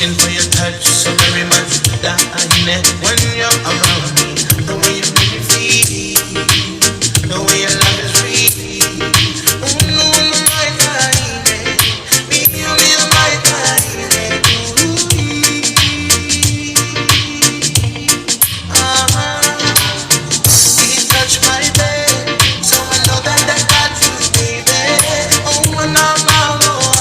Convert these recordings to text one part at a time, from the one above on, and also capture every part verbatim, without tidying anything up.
And for your touch, so very much that I need. When you're around me, the way you make me feel, the way your love is real. Ooh, no, no, my kind, me, you, me, my kind, ooh, ah. He touched my bed, so I know that I got you, baby. Oh, and I'm all over.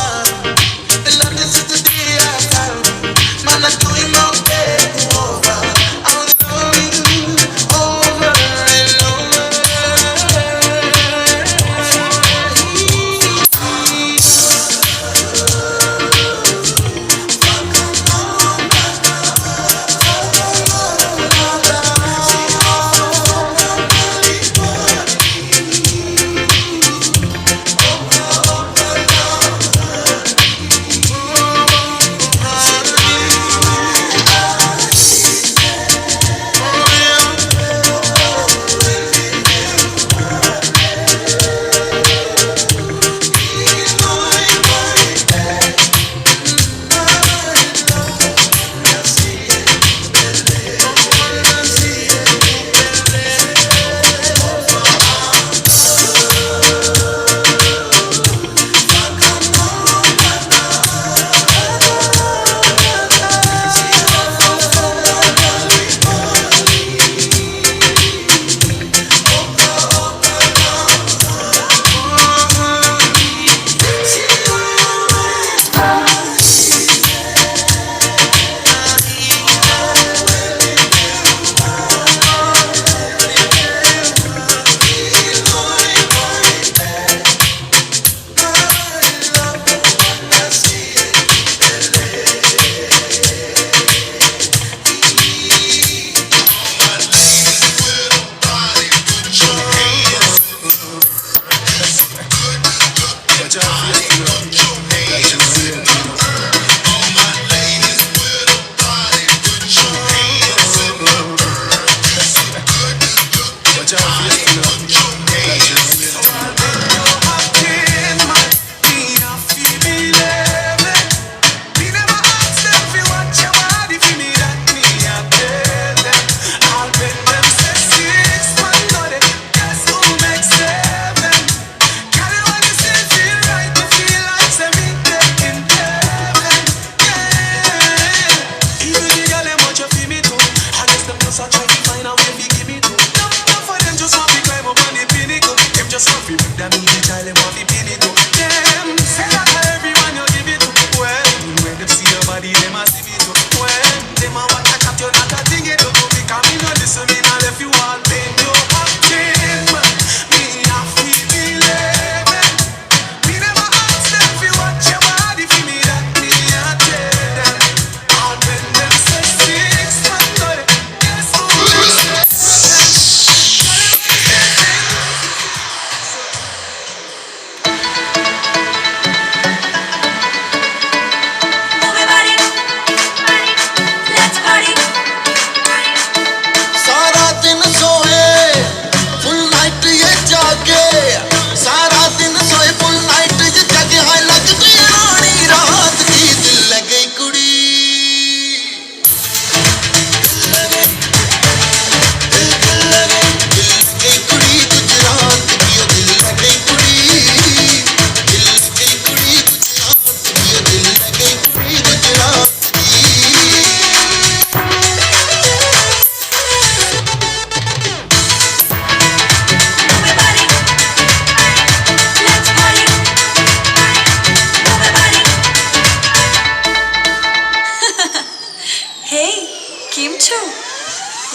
Hey, Kim Chu,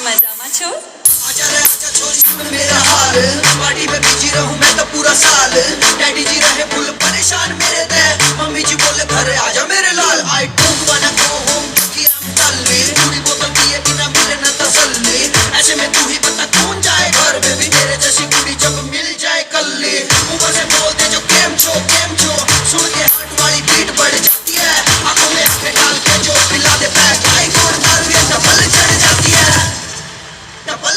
Madama Chu. आजा रे आजा छोरी सुन मेरा हाल, पार्टी में बिजी रहूं मैं तो पूरा साल। डैडी जी रहे फुल परेशान मेरे ते, मम्मी जी बोले घर आजा मेरे लाल। I don't wanna go home क्योंकि I'm lonely। पूरी बोतल पिए बिना मिले ना तसल्ली, ऐसे में तू ही बता कौन जाए घर। बेबी तेरे जैसी कुड़ी जब मिल जाए कल्ली, ऊपर से बोल दे जो केम छो, केम छो। सुन के हार्ट वाली बीट बढ़ जाए। आंखों में आंखें डाल के जो पिला दे पैक, आई गोड दारू ये डबल चढ़ जाती है, double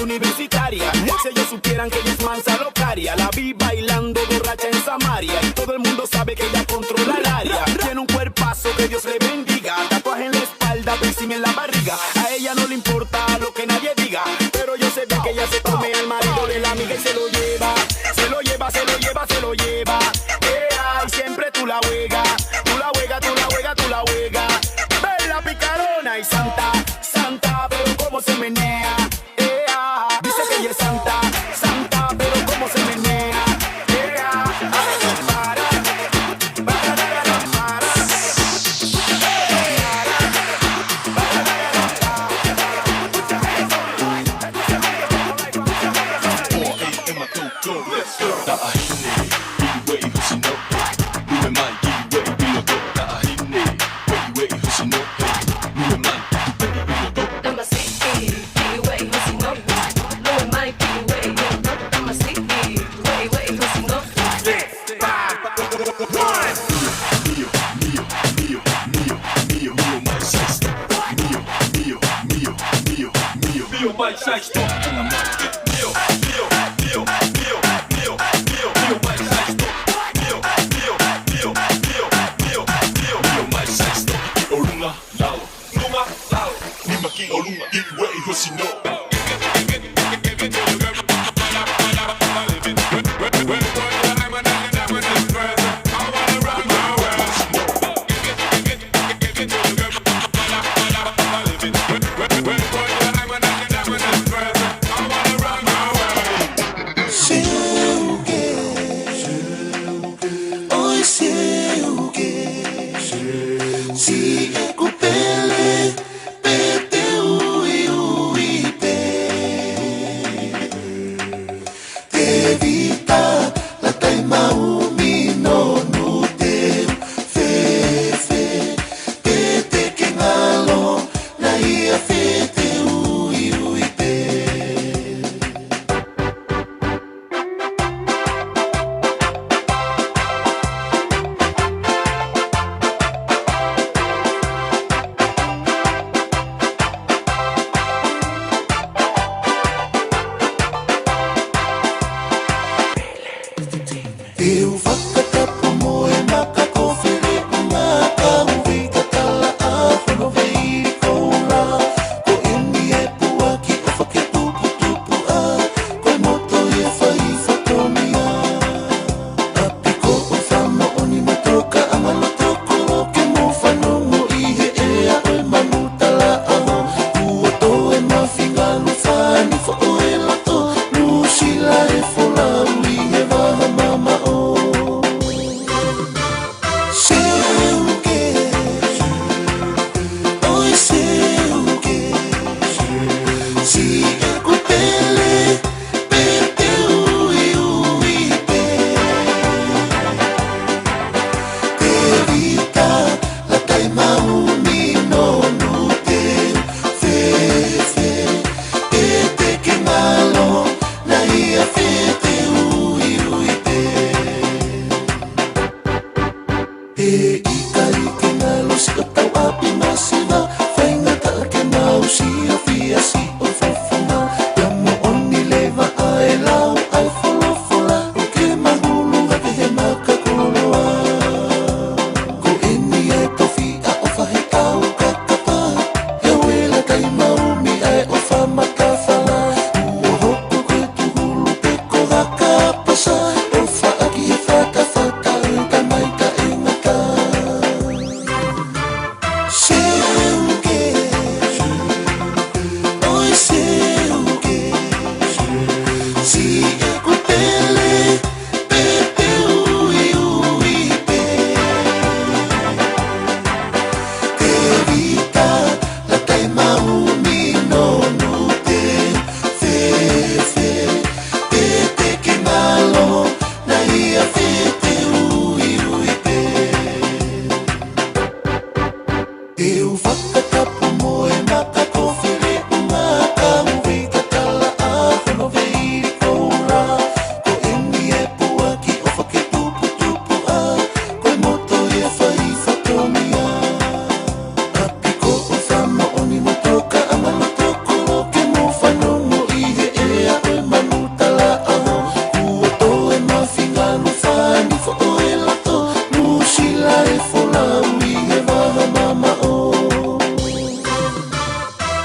universitaria. Si ellos supieran que ella es mansa locaria, la vi bailando borracha en Samaria y todo el mundo sabe que ella controla el área. Tiene un cuerpazo que Dios le bendiga, tatuaje en la espalda, piercing en la barriga. A ella no le importa lo que nadie diga, pero yo sé bien que ella se come al marido de la amiga y se lo lleva, se lo lleva, se lo lleva, se lo lleva. Eh, ay, siempre tú la juega, tú la juega, tú la juega, tú la juega. Bella picarona y santa, santa, pero cómo se menea. Ea, dice que ella es santa, santa, pero cómo se menea. Ea, para, para, para, para, para.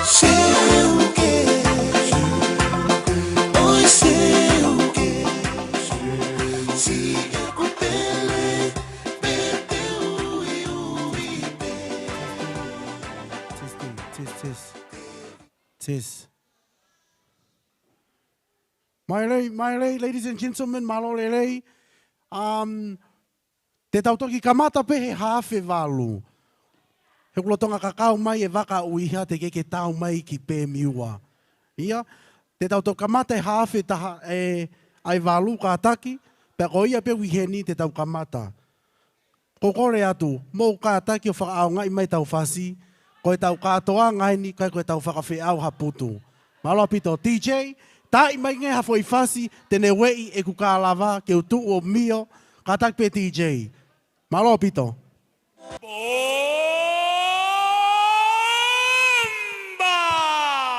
Sei o quê? Oi, sei o quê? Se é que o Pelé perdeu e o River. Test, test, test. Test. Mālō e lelei, mālō e lelei, ladies and gentlemen, mālō e lelei. Um, te tau toki kamata pē he haafe valu. He kuo lolotonga kakau mai e vaka ʻuiha, teʻeki ke tau mai ki Pemiua. ʻIa, te tau toki kamata e haafe taha, e, ʻa e valu, kātaki, pea ko ia pē ʻi heni te tau kamata. Ko e kole atu, mou kātaki ʻo fakaʻaongaʻi mai ʻetau fasi, ko ʻetau kātoanga eni, ʻikai ko ʻetau fakafeʻao ha putu. Mālō ʻaupito, D J, taaʻi mai ange ha foʻi fasi, te ne ueʻi ʻeku kālava, ke u tuʻu ʻo mio, kātaki pē D J. Mālō ʻaupito. ¡Bomba!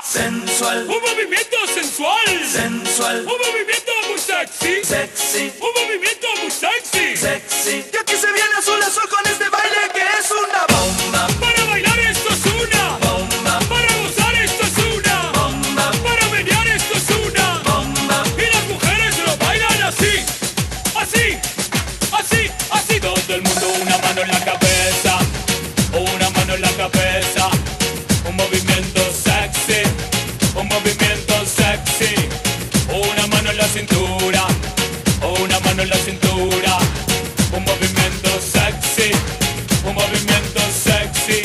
Sensual. Un movimiento sensual. Sensual. Un movimiento muy sexy. Sexy. Un movimiento muy sexy. Sexy. Y aquí se viene azul azul con este baile que es una bomba. Para bailar esto es una bomba. Para gozar esto es una bomba. Para menear esto es una bomba. Y las mujeres lo bailan así, así, así, así. Todo el mundo una mano en la cabeza, una mano en la cabeza. Un movimiento sexy, un movimiento sexy. Una mano en la cintura, una mano en la cintura. Un movimiento sexy, un movimiento sexy.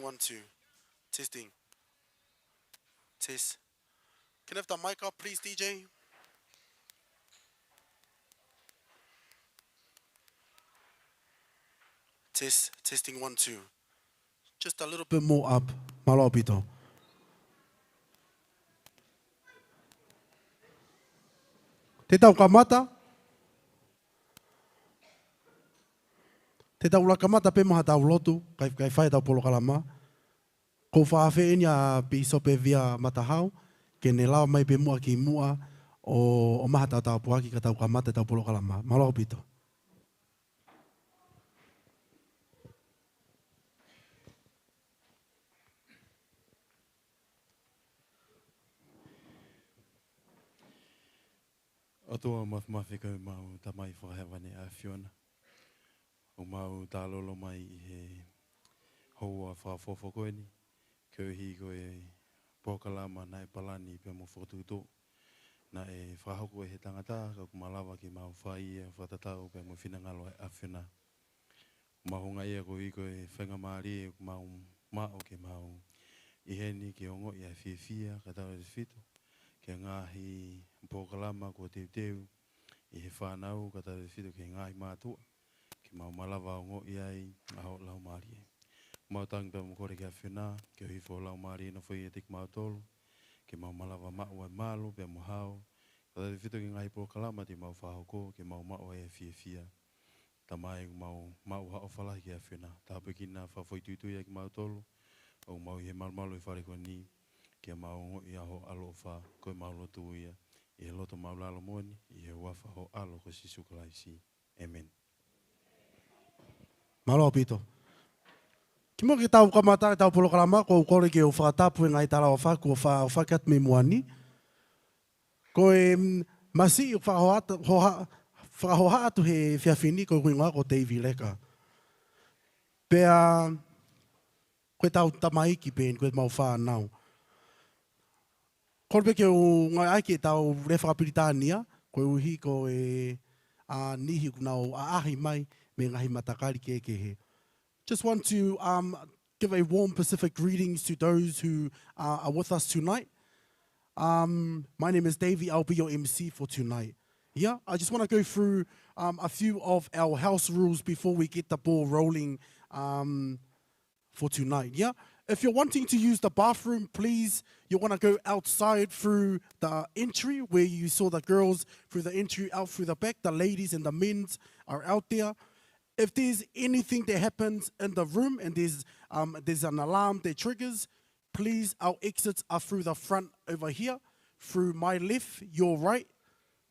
One, two. Testing. Test. Can I have the mic up, please, D J? Test, testing one, two. Just a little bit more up. Mālō ʻaupito. Te tau kamata. Te tau lava kamata pē mo haʻatau lotu, kae, kae fai ʻetau polokalama. Ko e faʻa feʻini ʻa Pīsope Via Matahau, ke ne lava mai pē muʻa ki muʻa ʻo, ʻo ʻomai haʻatau tāpuaki ka tau kamata ʻetau polokalama. Mālō ʻaupito. ʻOtua Māfimafi, ko ʻemau Tamai Fakahēvani ʻa e ʻAfiona. ʻOku mau tōlolo mai ʻi he houa fakaʻofoʻofa ko eni, koeʻuhi ko e polokalama naʻe palani pea mo e fokotuʻutuʻu naʻe fakahoko ʻe he tangata, ka ʻoku malava ke mau fai ia fakatatau pea mo e finangalo ʻa e ʻAfiona. Mahalo ia koeʻuhi ko e faingamālie ʻoku mau maʻu ke mau ʻi heni ke ongoʻi ʻa e fiefia, kae tautefito ki he ngaahi polokalama kuo teuteu ʻe he fānau, kae tautefito ki he ngaahi mātuʻa, ke mau malava ongoʻi ai ʻa hoʻo Laumālie. Mau tangi pea mo kole ki he ʻAfiona, ke ʻohifo ho Laumālie ʻo nofoʻia ʻiate kimautolu, ke mau malava maʻu ʻa e malu pea mo e hao, kae tautefito ki he ngaahi polokalama te mau fakahoko, ke mau maʻu ai ʻa e fiefia. Tamai, ʻoku mau maʻu ha ʻofa lahi ki he ʻAfiona. Tāpuekina fakafoʻituitui ʻa kimautolu ʻoku mau ʻi he malumalu ʻi he fale ko eni, ke mau ongoʻi ʻa hoʻo ʻaloʻofa, ko ʻemau lotu ia ʻi he loto maʻulalo moʻoni, ʻi he huafa ho ʻAlo ko Sīsū Kalaisi. ʻĒmeni. Mālō ʻaupito. Kimuʻa ke tau kamata ʻetau polokalama, ʻoku ou kole ke u fakatapu e ngaahi talaʻofa kuo fa-, fakatapu mei muʻa ni. Ko e, mm, masiʻi ʻoku fakahoha-, hoha-, fakahoha atu he efiafi ni, ko hoku hingoa ko Davey Leka. Pea ko ʻetau tamaiki pē eni, ko ʻemau fānau. Kole pē ke u ngāueʻaki ʻetau lea fakapilitānia, koeʻuhi ko e, ā, niʻihi ʻoku nau ʻaʻahi mai mei he ngaahi matakali kehekehe. Just want to, um, give a warm Pacific greetings to those who, uh, are with us tonight. Um, my name is Davey. I'll be your M C for tonight. Yeah, I just wanna go through, um, a few of our house rules before we get the ball rolling, um, for tonight. Yeah, if you're wanting to use the bathroom, please, you wanna go outside through the entry where you saw the girls through the entry, out through the back. The ladies and the men's are out there. If there's anything that happens in the room and there's, um, there's an alarm that triggers, please, our exits are through the front over here, through my left, your right,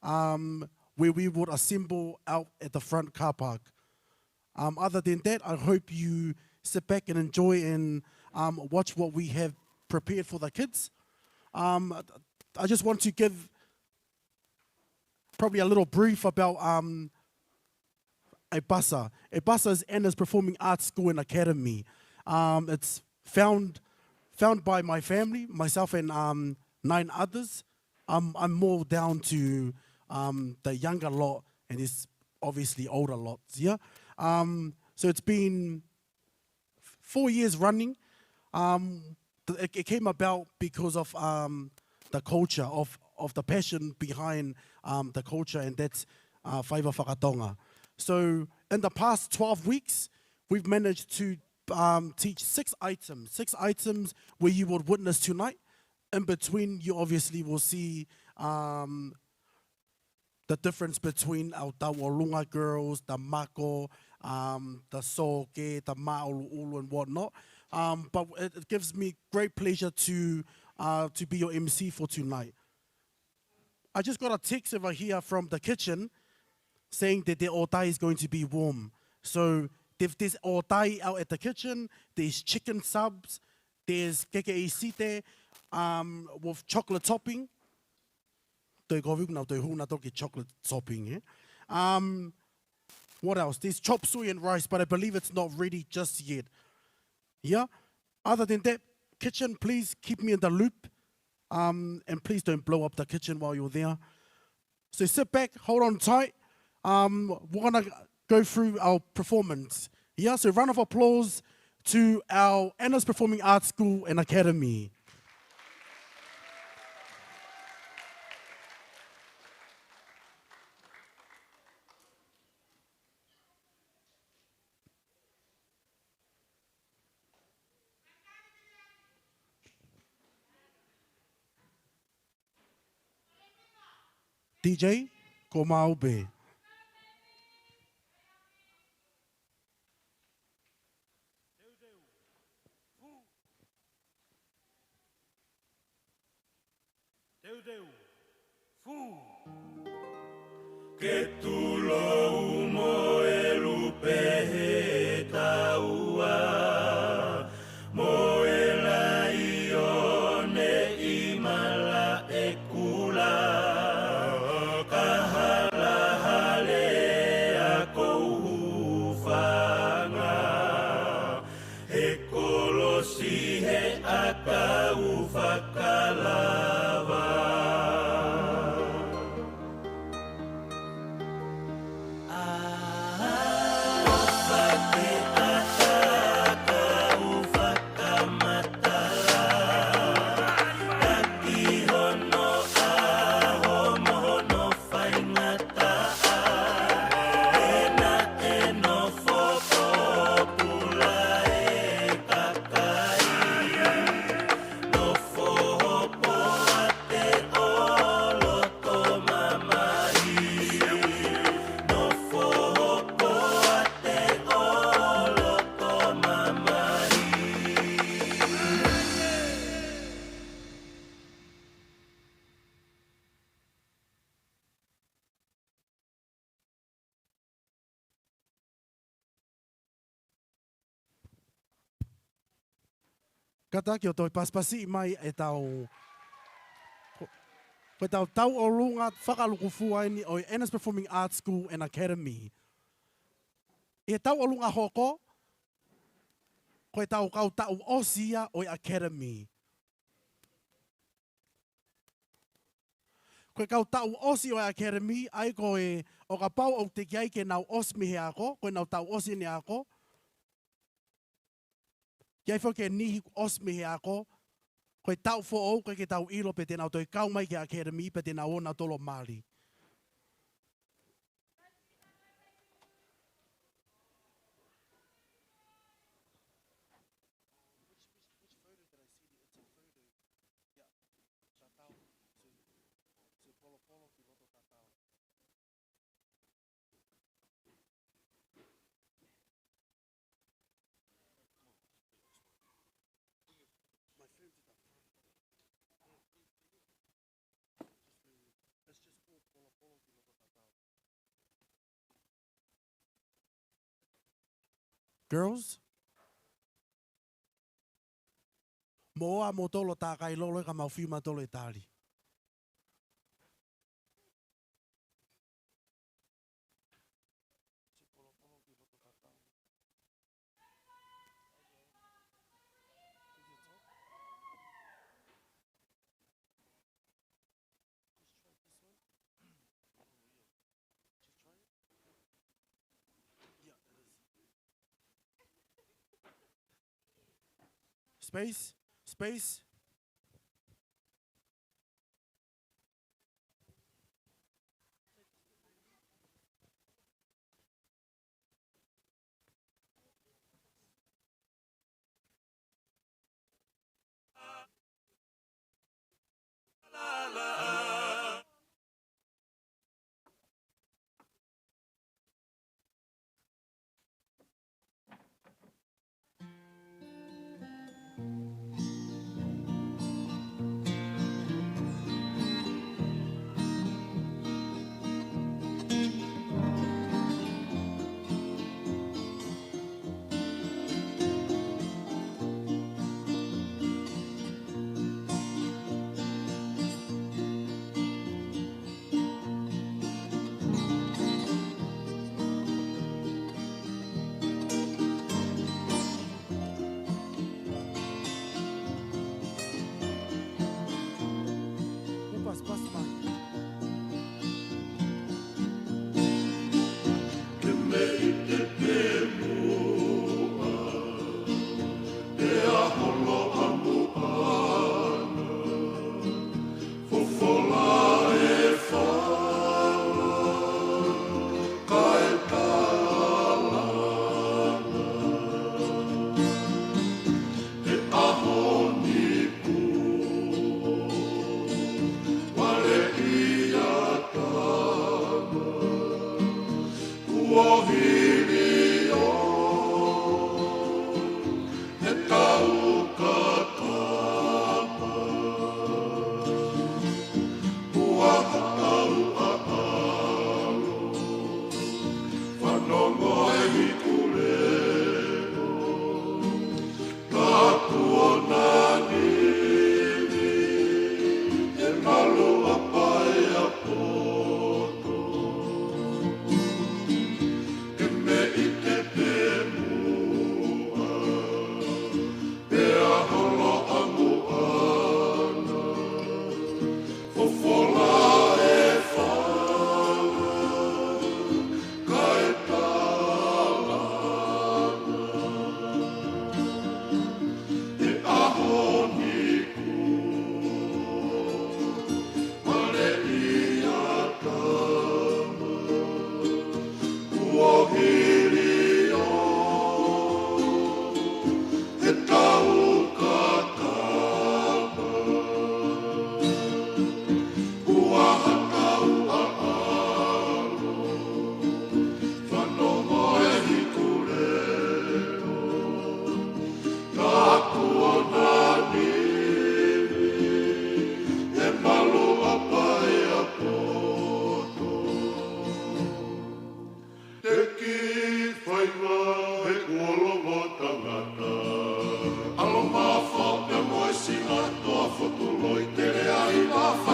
um, where we would assemble out at the front car park. Um, other than that, I hope you sit back and enjoy and, um, watch what we have prepared for the kids. Um, I just want to give probably a little brief about, um, ʻEpasa. ʻEpasa is Anna's Performing Arts School and Academy. Um, it's found, found by my family, myself and, um, nine others. I'm, I'm more down to, um, the younger lot, and it's obviously older lots, yeah? Um, so it's been four years running. Um, th-, it, it came about because of, um, the culture of, of the passion behind, um, the culture, and that's, uh, Faiva Fakatonga. So in the past twelve weeks, we've managed to, um, teach six items, six items where you would witness tonight. In between, you obviously will see, um, the difference between our Tauʻolunga girls, the mako, um, the soke, the māʻuluʻulu and whatnot. Um, but it, it gives me great pleasure to, uh, to be your M C for tonight. I just got a text over here from the kitchen saying that their ʻōtai is going to be warm. So if there's ʻōtai out at the kitchen, there's chicken subs, there's kekeʻi site, um, with chocolate topping. Toe kovi ʻoku nau toe hū nautolu ki he chocolate topping, eh? Um, what else? There's chop suey and rice, but I believe it's not ready just yet. Yeah? Other than that, kitchen, please keep me in the loop. Um, and please don't blow up the kitchen while you're there. So sit back, hold on tight. Um, we're gonna go through our performance. Yeah, so round of applause to our Anna's Performing Arts School and Academy. D J, ko mau pē. Teuteu, fū. Ke tulou mo e lupe he taua, mo e laione ʻi malaʻekula. Ka Kātaki ʻo toe pasipasi mai ʻetau, ko, ko ʻetau tauʻolunga fakalukufua eni ʻo e Enos Performing Arts School and Academy. ʻI he tauʻolunga hoko, ko ʻetau kau taʻu ʻosi ia ʻo e Academy. Ko e kau taʻu ʻosi ʻo e Academy, ʻa ia ko e, ʻo kapau ʻoku teʻeki ai ke nau ʻosi mei he ako, ko ʻenau taʻu ʻosi ʻene ako. ʻIkai foki e niʻihi ʻosi mei he ako, ko e taʻu foʻou, ʻoku ʻikai ke tau ʻilo pe te nau toe kau mai ki he Academy, pe te nau ō nautolu ʻo mali. Girls? Mou ō ā moutolu ʻo tākai lolo ē ka mau fiu mautolu e tali. Space, space.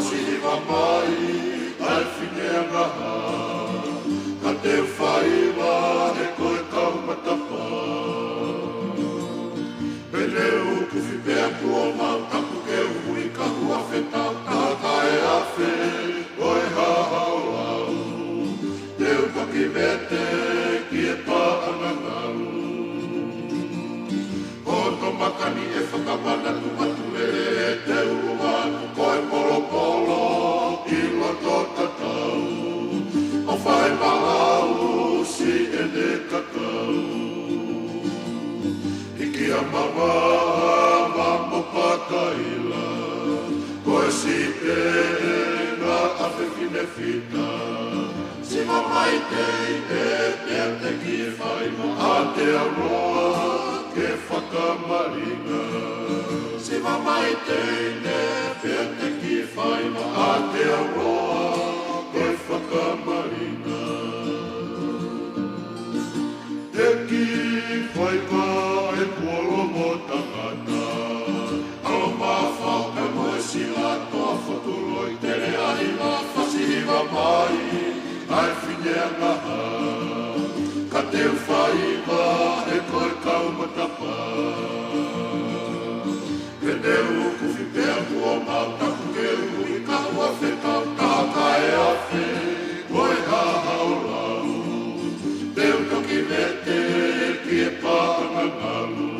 Siva mai, ʻa e fineangaha, ka te u faiva he ko e kau matapā. Pea ne u kufi pea kuo mau tapu ke u hui ka ua fetau taha kae afe, ʻo e haha o lau. Te u toki vete ki he paʻanga ngalu. Ko hoto makani ʻe fakamanatu atu lelei ʻe te ʻuluaki ko e polopolo ʻi loto tatau. ʻO fai malau si ʻene kakau. Hiki a mavaha mo Pakaila. Ko e sipenga ʻa fefine fita. Siva mai teine pea te ki fai ma a te auloa ke fakamalinga. Siva mai teine pea te ki fai ma a te auloa ke fakamalinga. Te ki fai ka e kuo longo tangata. ʻAlo mafao ka mo e sila toa fotuloi tele ai ma fasi hiva mai. ʻA e fineangaha. Ka te u faiva he ko e kau matapā. Pea ne u kufi pea kuo mau tapu ke u hui ka ua fetau taha kae afe, ko e haha o lau. Te u toki vete ki he paʻanga ngalu.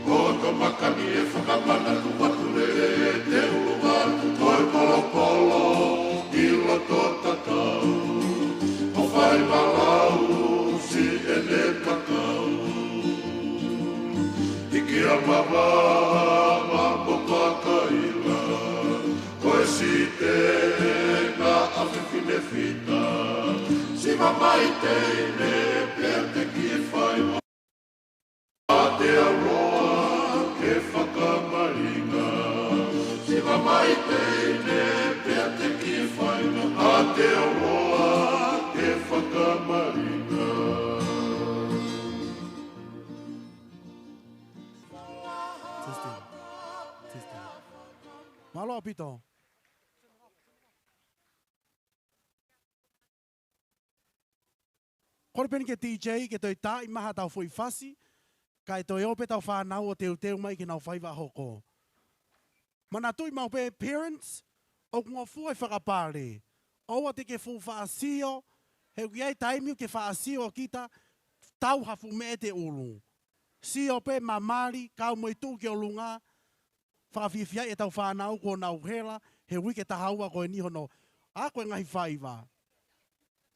Ko hoto makani ʻe fakamanatu atu lelei ʻe te ʻuluaki ko e polopolo ʻi loto tatau. ʻO fai malau si ʻene kakau. Hiki a mavaha mo Pakaila. Ko e sipenga ʻa fefine fita. Siva mai teine pea te ki fai ma a te auloa ke fakamalinga. Siva mai teine pea te ki fai ma a te auloa ke fakamalinga. Testing. Testing. Mālō ʻaupito. Kole pē eni ki he D J ke toe taaʻi mai haʻatau foʻi fasi, kae toe ō pē ʻetau fānau ʻo teuteu mai ke nau faiva hoko. Manatuʻi maʻu pē parents, ʻoku ngofua e fakapale. ʻOua te ke fuʻu faʻa sio, he ʻoku ʻi ai e taimi ʻoku ke faʻa sio kita, tau ha fuʻu meʻa ʻi he ʻulu. Sio pē, mamali, kau mo e tuʻu ki ʻolunga, fakafiefiaʻi ʻetau fānau kuo nau hela he uike taha ua ko eni hono ako e ngaahi faiva.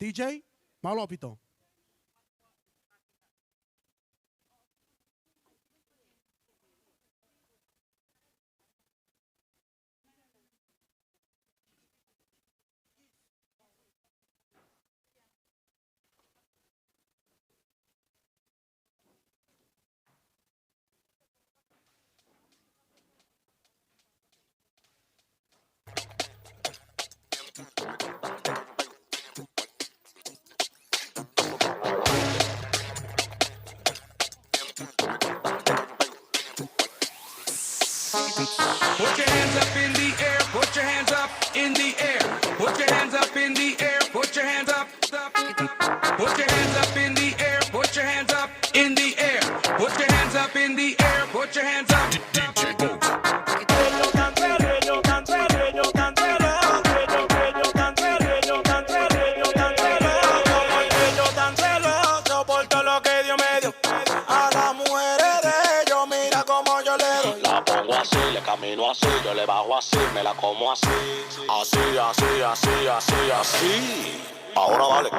D J, mālō ʻaupito. Put your hands up in the air, put your hands up in the air, put your hands up in the air, put your hands up, up, up. Put your hands up in the air, put your hands up in the air, put your hands up in the air, put your hands up. D J Boat. Por todo lo que Dios me dio, a las mujeres de ellos, mira cómo yo le doy. La pongo así, le camino así, yo le bajo así, me la como así. Así, así, así, así, así. Ahora dale.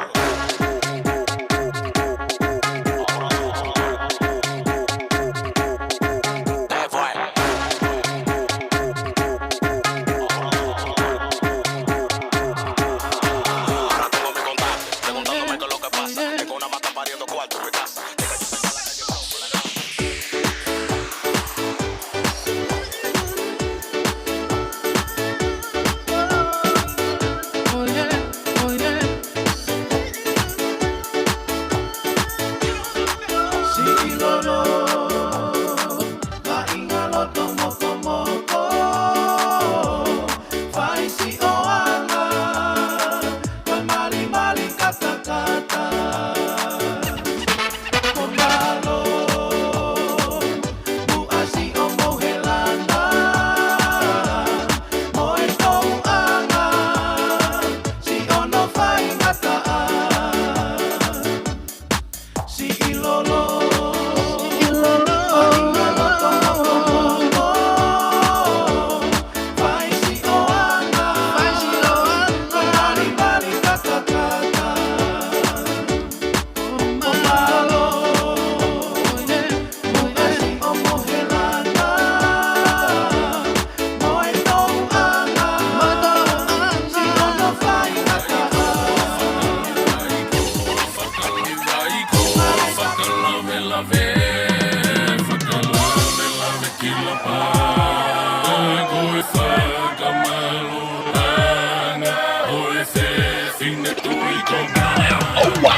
Fakamālō ʻana ʻo e Fefine Tuʻi Tonga. ʻOua!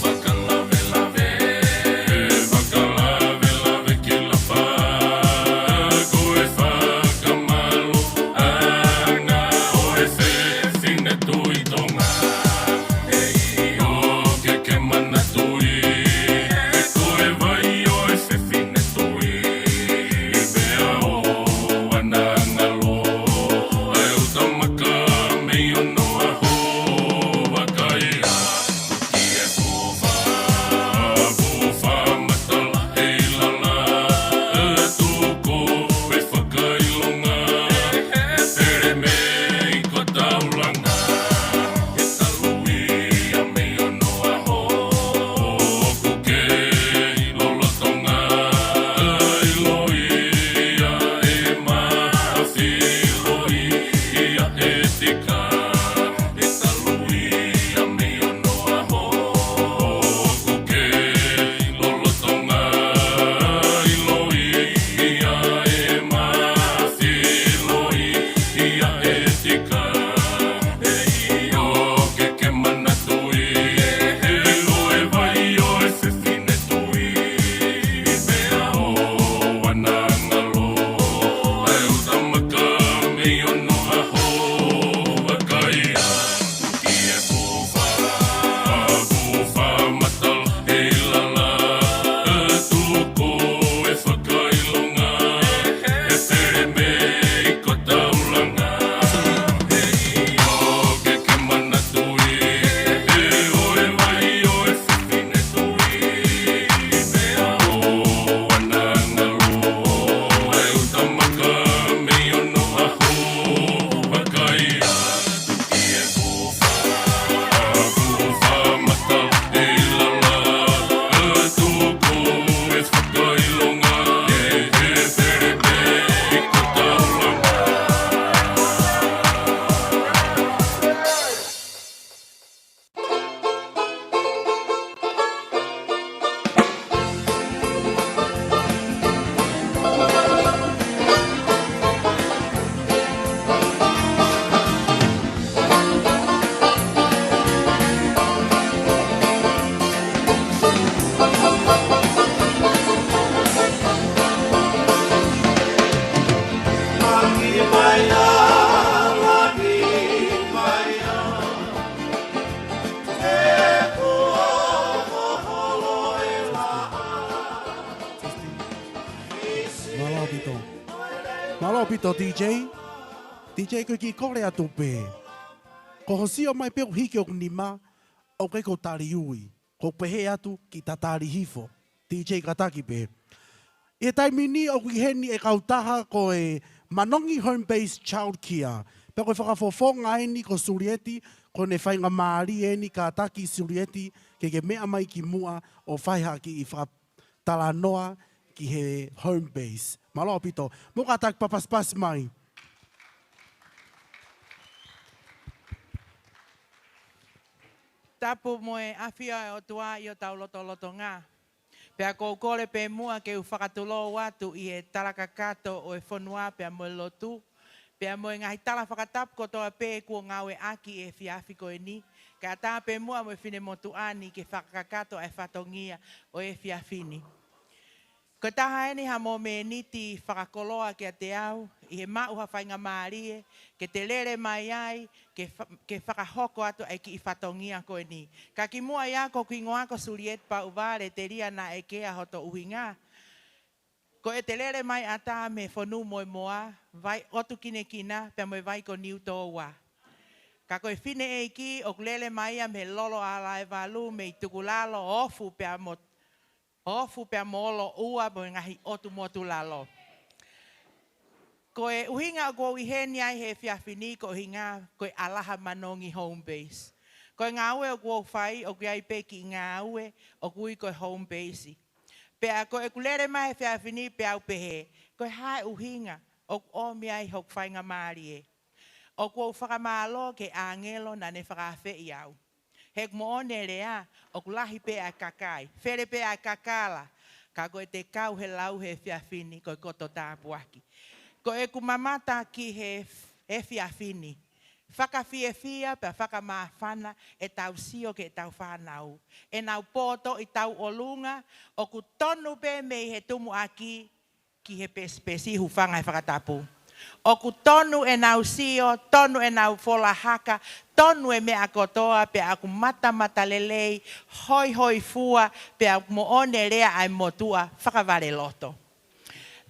Fakalavelave, fakalavelave ki Lafā. Ko e fakamālō ʻana ʻo e Fefine Tuʻi Tonga. ʻEiki ʻoku ke manatuʻi, ko e vai ʻo e Fefine Tuʻi, pea ʻoua naʻa ngalo ʻa e uta maka mei onoʻaho. Vakai atu ki he fuʻu fā, fuʻu fā matala ʻe lala atu ko e fakaʻilonga, ʻe fele mei ko taulanga. ʻE talu ia mei onoʻaho, ʻoku kei lolotonga, ʻiloʻi ia ʻe Mafi, ʻiloʻi ia ʻe Tika. ʻE talu ia mei onoʻaho, ʻoku kei lolotonga, ʻiloʻi ia ʻe Mafi, ʻiloʻi ia ʻe Tika. ʻEiki ʻoku ke manatuʻi, ko e vai ʻo e Fefine Tuʻi, pea ʻoua naʻa ngalo ʻa e uta maka mei onoʻaho. Vakai atu ki he fuʻu fā, fuʻu fā matala ʻe lala atu ko e fakaʻilonga, ʻe fele mei ko taulanga. ʻEiki ʻoku ke manatuʻi, ko e vai ʻo e Fefine Tuʻi, pea ʻoua naʻa ngalo ʻa e uta maka mei onoʻaho. Vakai atu ki he fuʻu fā, fuʻu fā matala ʻe lala atu ko e fakaʻilonga, ʻe fele mei ko taulanga. Mālō ʻaupito. Mālō ʻaupito, D J. D J, ko e kiʻi kole atu pē. Ko hoʻo sio mai pē ʻoku hiki hoku nima, ʻoku ʻikai ke u tali ui. Ko u pehē atu ke ta tali hifo. D J, kātaki pē. ʻI he taimi ni ʻoku ʻi heni e kautaha ko e Manongi Home Base Child Care. Pea ko e fakafofonga eni ko Sulieti, ko ʻene faingamālie eni, kātaki Sulieti ke ke meʻa mai ki muʻa ʻo fai ha kiʻi fakatalanoa ki he home base. Mālō ʻaupito. Mou kātaki papasipasi mai. Tapu mo e ʻafio ʻa e ʻOtua ʻi hotau lotolotonga. Pea ʻoku ou kole pē muʻa ke u fakatulou atu ʻi he tala kakato ʻo e fonua pea mo e lotu, pea mo e ngaahi tala fakatapu kotoa pē kuo ngāueʻaki he efiafi ko eni, kae ʻatā pē muʻa mo e finemotuʻa ni ke fakakakato ʻa e fatongia ʻo e efiafi ni. Ko e taha eni ha momeniti fakakoloa kiate au, ʻi he maʻu ha faingamālie ke te lele mai ai, ke fa-, ke fakahoko atu ʻa e kiʻi fatongia ko eni. Ka kimuʻa ia, ko hoku hingoa ko Sulieti Pauvale, telia naʻe kea hoto ʻuhinga. Ko ʻete lele mai ʻatā mei he Fonumoemoa, Vai ʻOtu Kinekina, pea mo e Vai ko Niutōua. Ka ko e fineʻeiki ʻoku lele mai ia mei he Lolo ʻa Laevalu, mei Tukulalo, Ofu pea mo Ofu pea mo Oloʻua mo e ngaahi ʻotu motu lalo. Ko e ʻuhinga ʻoku ou ʻi heni ai he efiafi ni ko e ʻuhinga ko e ʻAlaha Manongi Home Base. Ko e ngāue ʻoku ou fai ʻoku ʻi ai pē kiʻi ngāue ʻoku ui ko e home base. Pea ko ʻeku lele mai he efiafi ni pea u pehē, ko e hā e ʻuhinga ʻoku ʻomi ai hoku faingamālie. ʻOku ou fakamālō ki he ʻāngelo naʻa ne fakaafeʻi au. He ʻoku moʻoni e lea, ʻoku lahi pē ʻa e kakai, fele pē ʻa e kakala, ka ko ʻete kau he lau he efiafi ni ko e koto tāpuaki. Ko ʻeku mamata ki he efiafi ni, fakafiefia pea fakamāfana ʻetau sio ki heʻetau fānau, ʻenau poto ʻi tauʻolunga, ʻoku tonu pē mei he tumuʻaki ki he pesipesi, hūfanga he fakatapu. ʻOku tonu ʻenau sio, tonu ʻenau folahaka, tonu e meʻa kotoa, pea ʻoku matamata lelei, hoihoifua, pea ʻoku moʻoni e lea ʻa e motuʻa, fakavaleloto.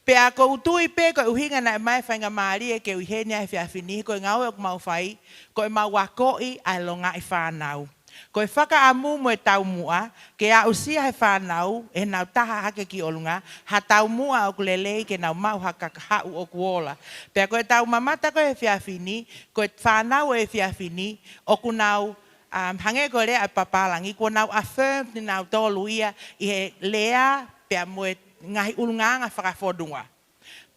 Pea ʻoku ou tui pē ko e ʻuhinga naʻe ʻomai e faingamālie ke u ʻi heni he efiafi ni, ko e ngāue ʻoku mau fai, ko ʻemau akoʻi ʻa e longaʻi fānau. Ko e fakaʻamu mo e taumuʻa, ke aʻusia he fānau, ʻenau taha hake ki ʻolunga, ha taumuʻa ʻoku lelei ke nau maʻu ha kahaʻu ʻoku ola. Pea ko ʻetau mamata ko ē he efiafi ni, ko e fānau ʻo e efiafi ni, ʻoku nau, um, hangē ko e lea ʻa e papālangi, kuo nau affirm kinautolu ia ʻi he lea, pea mo e ngaahi ʻulungaanga fakafonua.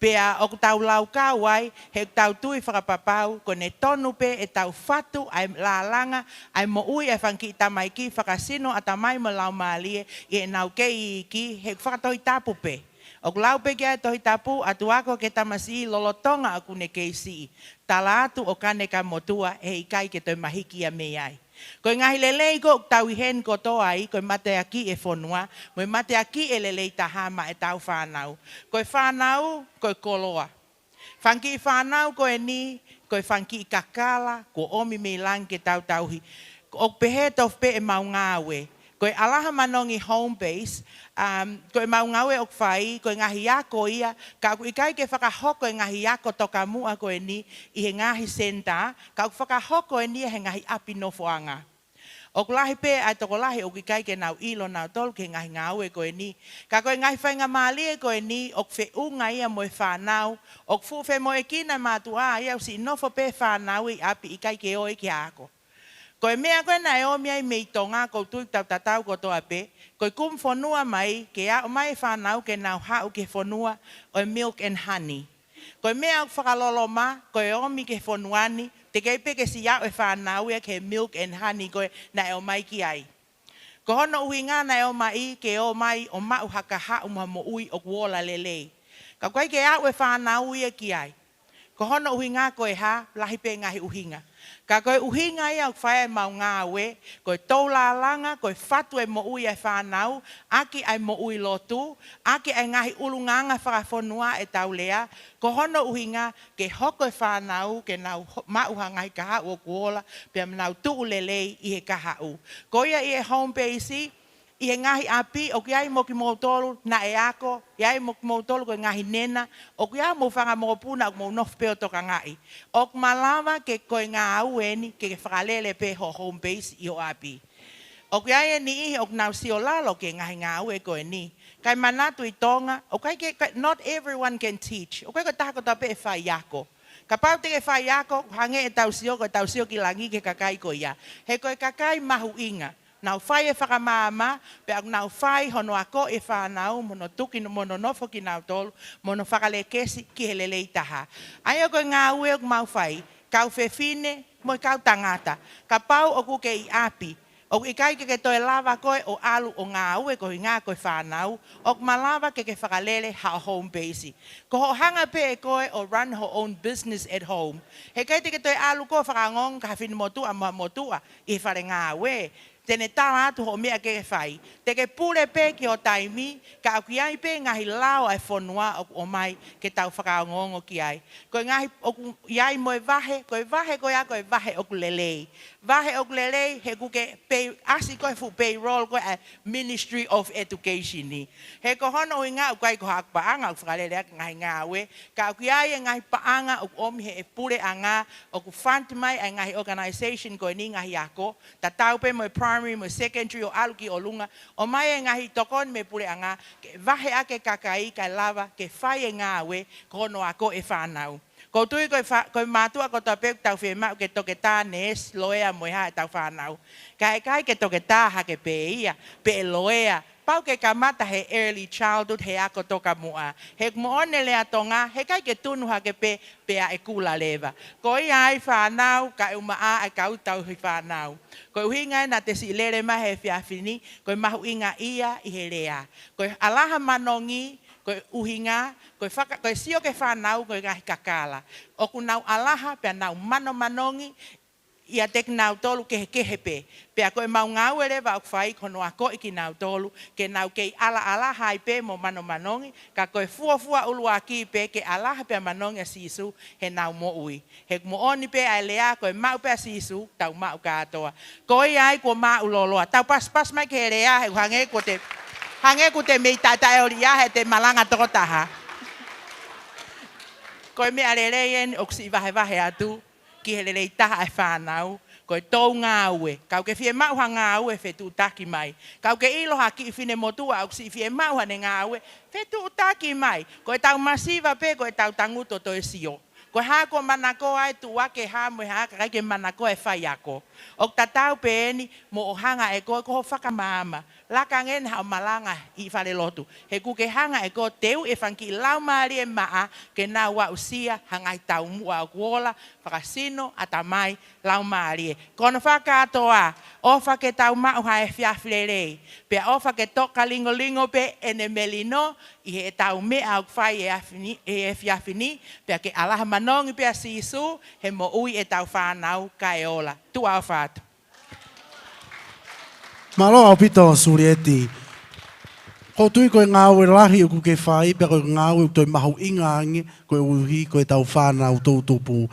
Pea ʻoku tau laukau ai, he ʻoku tau tui fakapapau, ko ʻene tonu pē ʻetau fatu ʻa e lālanga, ʻa e moʻui ʻa e fanga kiʻi tamaiki fakasino, ʻatamai mo laumālie, ʻi heʻenau kei iiki, he ʻoku fakatohitapu pē. ʻOku lau pē ki ai e Tohitapu, ʻatu ako ki he tamasiʻi lolotonga ʻoku ne kei siʻi. Tala atu ʻo kane ka motuʻa, he ʻikai ke toe mahiki ia mei ai. Ko e ngaahi lelei ko ē ʻoku tau ʻi heni kotoa ai, ko e mateakiʻi e fonua, mo e mateakiʻi e lelei taha maʻa ʻetau fānau. Ko e fānau, ko e koloa. Fanga kiʻi fānau ko eni, ko e fanga kiʻi kakala, kuo ʻomi mei langi ke tau tauhi. ʻOku pehē tofu pē ʻemau ngāue. Ko e ʻAlaha Manongi Home Base, um, ko ʻemau ngāue ʻoku fai, ko e ngaahi ako ia, ka ʻoku ʻikai ke fakahoko e ngaahi ako tokamuʻa ko eni ʻi he ngaahi senitā, ka ʻoku fakahoko eni ia he ngaahi ʻapi nofoʻanga. ʻOku lahi pē ʻa e tokolahi ʻoku ʻikai ke nau ʻilo nautolu ki he ngaahi ngāue ko eni. Ka ko e ngaahi faingamālie ko eni, ʻoku feʻunga ia mo e fānau, ʻoku fuʻu femoʻuekina e mātuʻa ia ʻoku siʻi nofo pē fānau ʻi ʻapi ʻikai ke ō ia ki he ako. Ko e meʻa ko ē naʻe ʻomi ai mei Tonga, ʻoku ou tui ʻoku tau tatau kotoa pē, ko e kumi fonua mai, ke ʻomai e fānau ke nau haʻu ki he fonua ʻo e milk and honey. Ko e meʻa ʻoku fakaloloma, ko e ʻomi ki he fonua ni, teʻeki ai pē ke siʻi aʻu e fānau ia ki he milk and honey ko ē naʻe ʻomai ki ai. Ko hono ʻuhinga naʻe ʻomai ke ō mai ʻo maʻu ha kahaʻu mo ha moʻui ʻoku ola lelei. Ka ʻoku ʻikai ke aʻu e fānau ia ki ai. Ko hono ʻuhinga ko e hā, lahi pē ngaahi ʻuhinga. Ka ko e ʻuhinga ia ʻoku fai ai ʻemau ngāue, ko e toulālanga, ko e fatu e moʻui ʻa e fānau, ʻaki ʻa e moʻui lotu, ʻaki ʻa e ngaahi ʻulungaanga fakafonua ʻetau lea, ko hono ʻuhinga ke hoko e fānau, ke nau ho-, maʻu ha ngaahi kahaʻu ʻoku ola, pea nau tuʻu lelei ʻi he kahaʻu. Ko ia ʻi he home base, ʻi he ngaahi ʻapi, ʻoku ʻi ai mo kimoutolu naʻe ako, ʻi ai mo kimoutolu ko e ngaahi nena, ʻoku ʻi ai mo e fanga mokopuna ʻoku mou nofo pē ʻo tokangaʻi. ʻOku malava ke ko e ngāue eni ke ke fakalele pē ho home base ʻi ho ʻapi. ʻOku ʻi ai e niʻihi ʻoku nau sio lalo ki he ngaahi ngāue ko eni. Kae manatu ʻi Tonga, ʻoku ʻikai ke, ka, not everyone can teach. ʻOku ʻikai ko e taha kotoa pē ʻe faiako. Kapau te ke faiako, hangē ʻetau sio, ko ʻetau sio ki langi ki he kakai ko ia. He ko e kakai mahuʻinga. Nau fai e fakamaama, pea ʻoku nau fai hono akoʻi e fānau, mo hono tuki, mo hono nofo kinautolu, mo hono fakalekesi ki he lelei taha. ʻA ia ko e ngāue ʻoku mau fai, kau fefine, mo e kau tangata. Kapau ʻoku ke ʻi ʻapi, ʻoku ʻikai ke ke toe lava koe ʻo ʻalu ʻo ngāue ko e ʻuhinga ko e fānau, ʻoku malava ke ke fakalele haʻo home base. Ko hoʻo hanga pē ʻe koe ʻo run ho own business at home. He ʻikai te ke toe ʻalu koe ʻo fakaongoongo ki ha finemotuʻa mo ha motuʻa ʻi he fale ngāue. Te ne tala atu hoʻo meʻa ke ke fai. Te ke pule pē ki ho taimi, ka ʻoku ʻi ai pē ngaahi lao ʻa e fonua ʻoku ʻomai ke tau fakaongoongo ki ai. Ko e ngaahi ʻoku ʻi ai mo e vahe, ko e vahe ko ia ko e vahe ʻoku lelei. Vahe ʻoku lelei, he ʻoku ke pay, ʻasi ko e fuʻu payroll ko ē ʻa e Ministry of Education ni. He ko hono ʻuhinga ʻoku ʻikai ko haʻaku paʻanga ʻoku fakalele ʻaki e ngaahi ngāue, ka ʻoku ʻi ai e ngaahi paʻanga ʻoku ʻomi he puleʻanga, ʻoku fund mai ʻa e ngaahi organization ko eni ngaahi ako, tatau pē mo e primary mo e secondary ʻo ʻalu ki ʻolunga, ʻomai e ngaahi tokoni mei he puleʻanga, ke vahe ʻaki e kakai kae lava ke fai e ngāue, ko hono akoʻi e fānau. ʻOku ou tui ko e fa-, ko e mātuʻa kotoa pē ʻoku tau fiemaʻu ke toketā, neesi, loea mo e hā ʻetau fānau. Ka ʻe ʻikai ke toketā hake pē ia, pe ʻe loea, pau ke kamata he early childhood he ako tokamuʻa. He ʻoku moʻoni e lea Tonga, he ʻikai ke tunu hake pē, pea ʻe kula leva. Ko ia ai fānau, kae ʻumaʻā ʻa e kau tauhi fānau. Ko e ʻuhinga ia naʻa te siʻi lele mai he efiafi ni, ko e mahuʻinga ia ʻi he lea. Ko e ʻAlaha Manongi, Ko e ʻuhinga, ko e faka-, ko e sio ki he fānau, ko e ngaahi kakala. ʻOku nau ʻalaha, pea nau manomanongi, ʻiate kinautolu kehekehe pē. Pea ko ʻemau ngāue leva ʻoku fai ko hono akoʻi kinautolu, ke nau kei ʻalaʻala hai pē mo manomanongi, ka ko e fuofua ʻuluaki pē ke ʻalaha pea manongi ʻa Sīsū heʻenau moʻui. He ʻoku moʻoni pē ʻa e lea ko e maʻu pē ʻa Sīsū, tau maʻu kātoa. Ko ia ai kuo māʻulōloa. Tau pasipasi mai ki he lea, he hangē kuo te, hangē kuo te mei taʻetaʻeoliʻia, he te malanga tokotaha. Ko e meʻa lelei eni ʻoku siʻi vahevahe atu ki he lelei taha ʻa e fānau, ko e tou ngāue. Ka ʻoku ke fiemaʻu ha ngāue, fetuʻutaki mai. Ka ʻoku ke ʻilo ha kiʻi finemotuʻa ʻoku siʻi fiemaʻu haʻane ngāue, fetuʻutaki mai. Ko ʻetau masiva pē, ko ʻetau tangutu ʻo toe sio. Ko e hā kuo manakoa ʻa e tuʻuaki, hā mo e hā, kae ʻikai ke manakoa e faiako. ʻOku tatau pē eni mo hoʻo hanga ʻe koe ko hoʻo fakamaama. Laka ange eni haʻo malanga ʻi falelotu. He ʻoku ke hanga ʻe koe ʻo teuʻi e fanga kiʻi laumālie maʻa ke nau aʻusia ha ngaahi taumuʻa ʻoku ola, fakasino, ʻatamai, laumālie. Ko hono fakakātoa, ʻofa ke tau maʻu ha efiafi lelei. Pea ʻofa ke toka lingolingo pē ʻene melino ʻi heʻetau meʻa ʻoku fai he efiafi ni, he efiafi ni, pea ke ʻalaha manongi pē ʻa Sīsū he moʻui ʻetau fānau kae ola. Tuʻa ʻofa atu. Mālō ʻaupito, Sulieti. ʻOku ou tui ko e ngāue lahi ʻoku ke fai, pea ko e ngāue ʻoku toe mahuʻinga ange, koeʻuhi ko ʻetau fānau toʻutupu.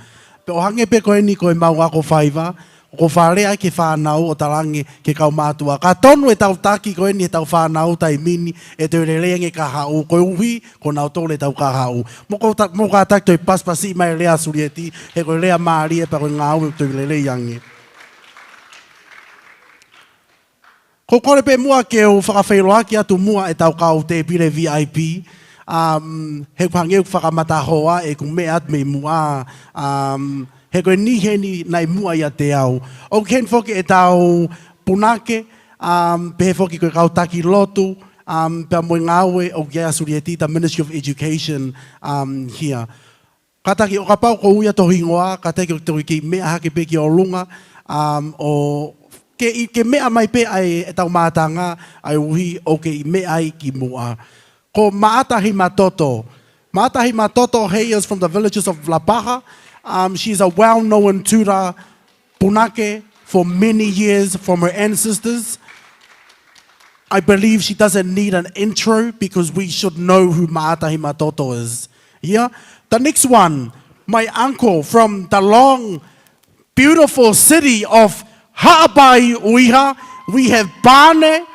Pea ʻo hangē pē ko eni ko ʻemau ako faiva, ʻoku ou fakalea ki he fānau ʻo talaange ki he kau mātuʻa. Ka tonu ʻetau taki ko eni ʻetau fānau taimi ni, ʻe toe lelei ange e kahaʻu, koeʻuhi ko kinautolu ʻetau kahaʻu. Mou ka-, mou kātaki toe pasipasi mai e lea, Sulieti, he ko e lea mālie pea ko e ngāue ʻoku toe lelei ange. ʻOku ou kole pē muʻa ke u fakafeʻiloaki atu muʻa ʻetau kau tēpile V I P, um, he ʻoku hangē ʻoku fakamatahoa ʻeku meʻa atu mei muʻa, um, he ko e niʻihi eni naʻe muʻa ʻiate au. ʻOku ʻi heni foki ʻetau punake, um, pehē foki ko e kau taki lotu, um, pea mo e ngāue ʻoku ʻi ai ʻa Sulieti, the Ministry of Education, um, here. Kātaki, ʻo kapau ʻoku ou ui ʻa e hingoa, kātaki ʻo toe kiʻi meʻa hake pē ki ʻolunga, um, ʻo ke, ke meʻa mai pē ʻa e, ʻetau mātanga, ʻa e ʻuhi ʻoku ke meʻa ai ki muʻa. Ko Maʻata Himatoto. Maʻata Himatoto, he is from the villages of Lapaha. Um, she's a well-known tutor, punake, for many years from her ancestors. I believe she doesn't need an intro because we should know who Maʻata Himatoto is. Yeah? The next one, my uncle from the long, beautiful city of Haʻapai, ʻUiha. We have Pane.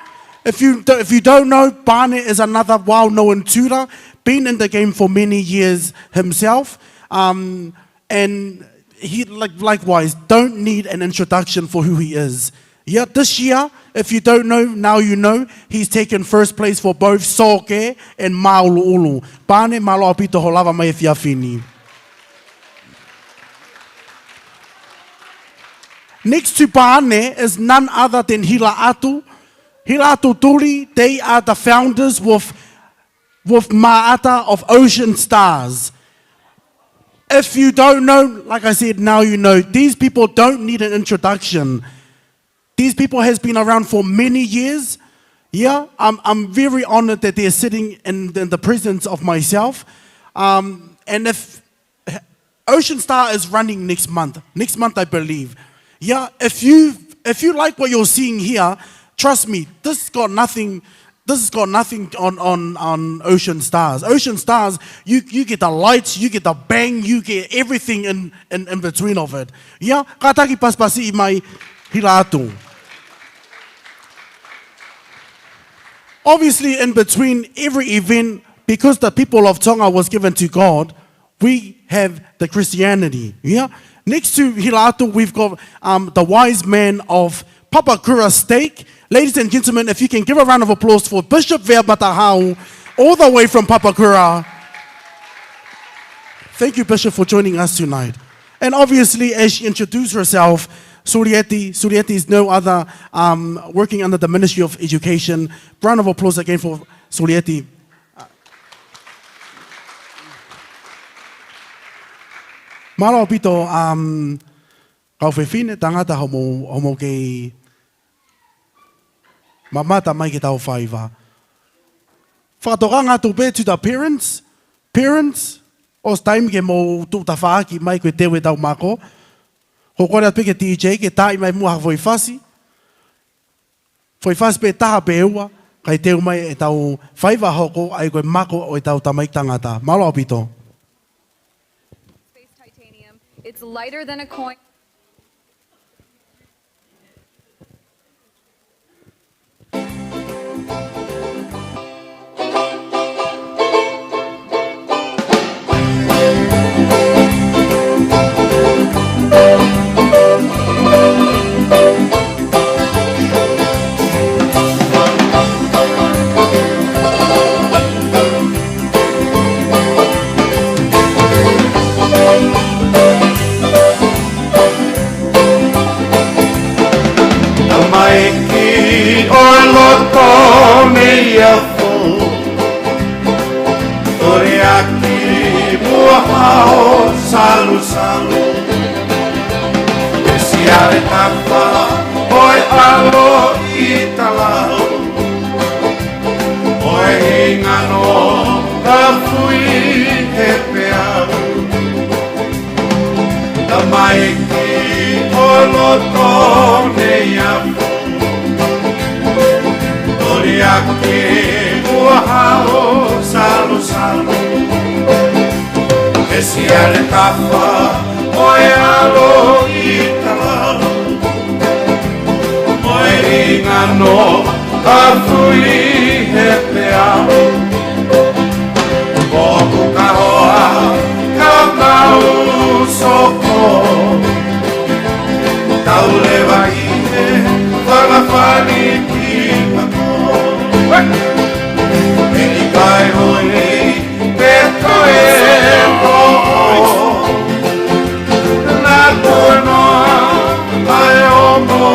If you do, if you don't know, Pane is another well-known tutor, been in the game for many years himself. Um, And he, like, likewise, don't need an introduction for who he is. Yet this year, if you don't know, now you know, he's taken first place for both Sōkē and Māʻuluʻulu. Pane, mālō ʻaupito hoʻo lava mai he efiafi ni. Next to Pane is none other than Hilaʻatu. Hilaʻatu Tuli, they are the founders with with Maʻata of Ocean Stars. If you don't know, like I said, now you know. These people don't need an introduction. These people has been around for many years. Yeah, I'm, I'm very honored that they're sitting in, in the presence of myself. Um, and if Ocean Star is running next month. Next month, I believe. Yeah, if you, if you like what you're seeing here, trust me, this has got nothing, this has got nothing on, on, on Ocean Stars. Ocean Stars, you, you get the lights, you get the bang, you get everything in, in, in between of it. Yeah, kātaki pasipasi mai Hilaʻatu. Obviously, in between every event, because the people of Tonga was given to God, we have the Christianity. Yeah? Next to Hilaʻatu, we've got, um, the wise man of Papakura Stake. Ladies and gentlemen, if you can give a round of applause for Bishop Vea Matahau, all the way from Papakura. Thank you, Bishop, for joining us tonight. And obviously, as she introduced herself, Sulieti, Sulieti is no other, um, working under the Ministry of Education. Round of applause again for Sulieti. Mālō ʻaupito, um, kau fefine, tangata, hoʻomou, hoʻomou kei mamata mai ki heʻetau faiva. Fakatokanga atu pē to the parents. Parents, ʻosi taimi ke mou tuʻu tafaʻaki mai ko e teu ʻetau mako. Ko e kole atu pē ki he D J ke taaʻi mai muʻa ha foʻi fasi. Foʻi fasi pē taha pe ua, kae teu mai ʻetau faiva hoko, ʻa ia ko e mako ʻo ʻetau tamaiki tangata. Mālō ʻaupito. Space titanium. It's lighter than a coin. Tamaiki ʻo e loto mei ʻafu, toli ʻaki muʻa hao salusalu. He siale tafa ʻo e ʻaloʻi talau, ʻo e hingano ka fui he peau. Tamaiki ʻo e loto mei ʻafu, toli ʻaki muʻa hao salusalu. He siale tafa ʻo e ʻaloʻi talau, ʻo e hingano ka fui he peau. ʻOku ka hoa ka mau soko, tau leva ʻi he fanga fani ki mako. He ʻikai holi pe toe moʻo, na kuo noa mai ʻo moʻo.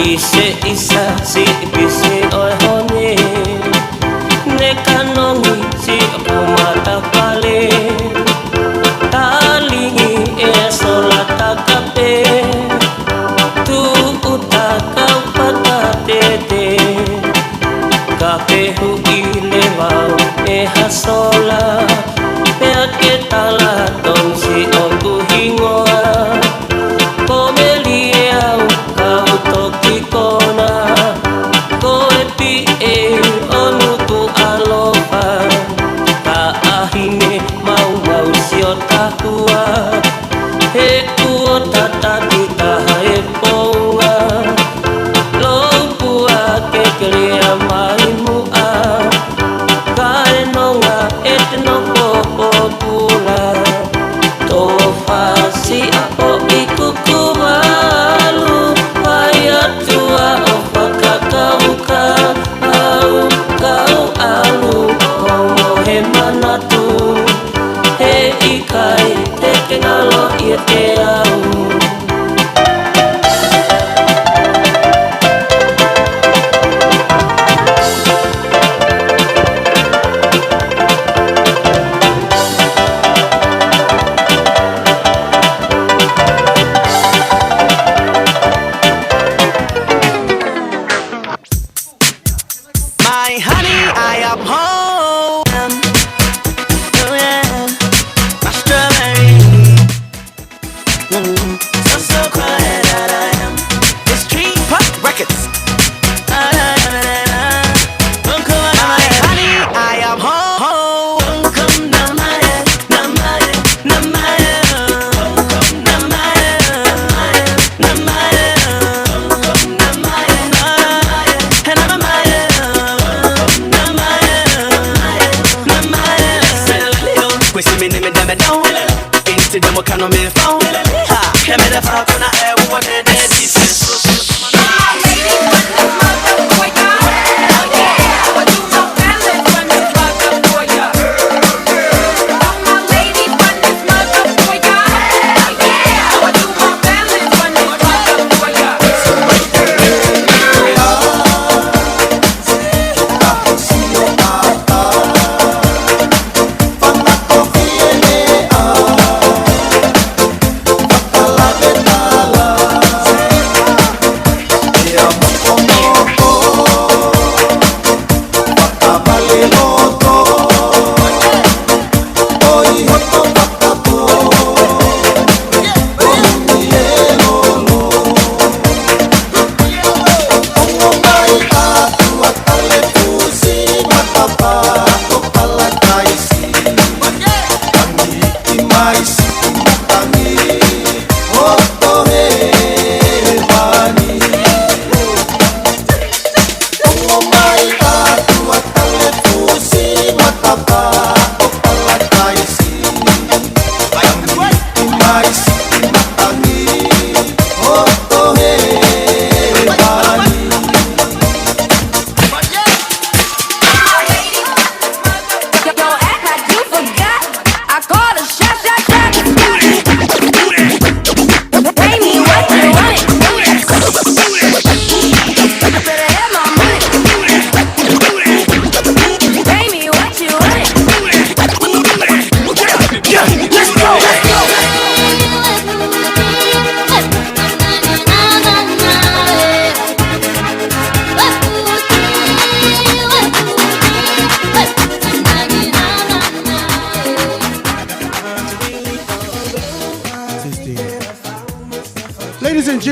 ʻI se ʻisa siʻi pisi ʻo e honi, ne kanongi siʻoku matapale. Talingi e sola takape, tuʻu takau pata tete. Ka pehuʻi leva au ʻe ha sola, pea ke tala tonsi ʻoku hingoa. Ko Meli ʻe au kau toki kona, ko e piʻe ʻo Nukuʻalofa, ka ʻahine maumau sio tahua, he kuo tataki taha e pounga, lou pua ke kelea mai muʻa, kae nonga e te no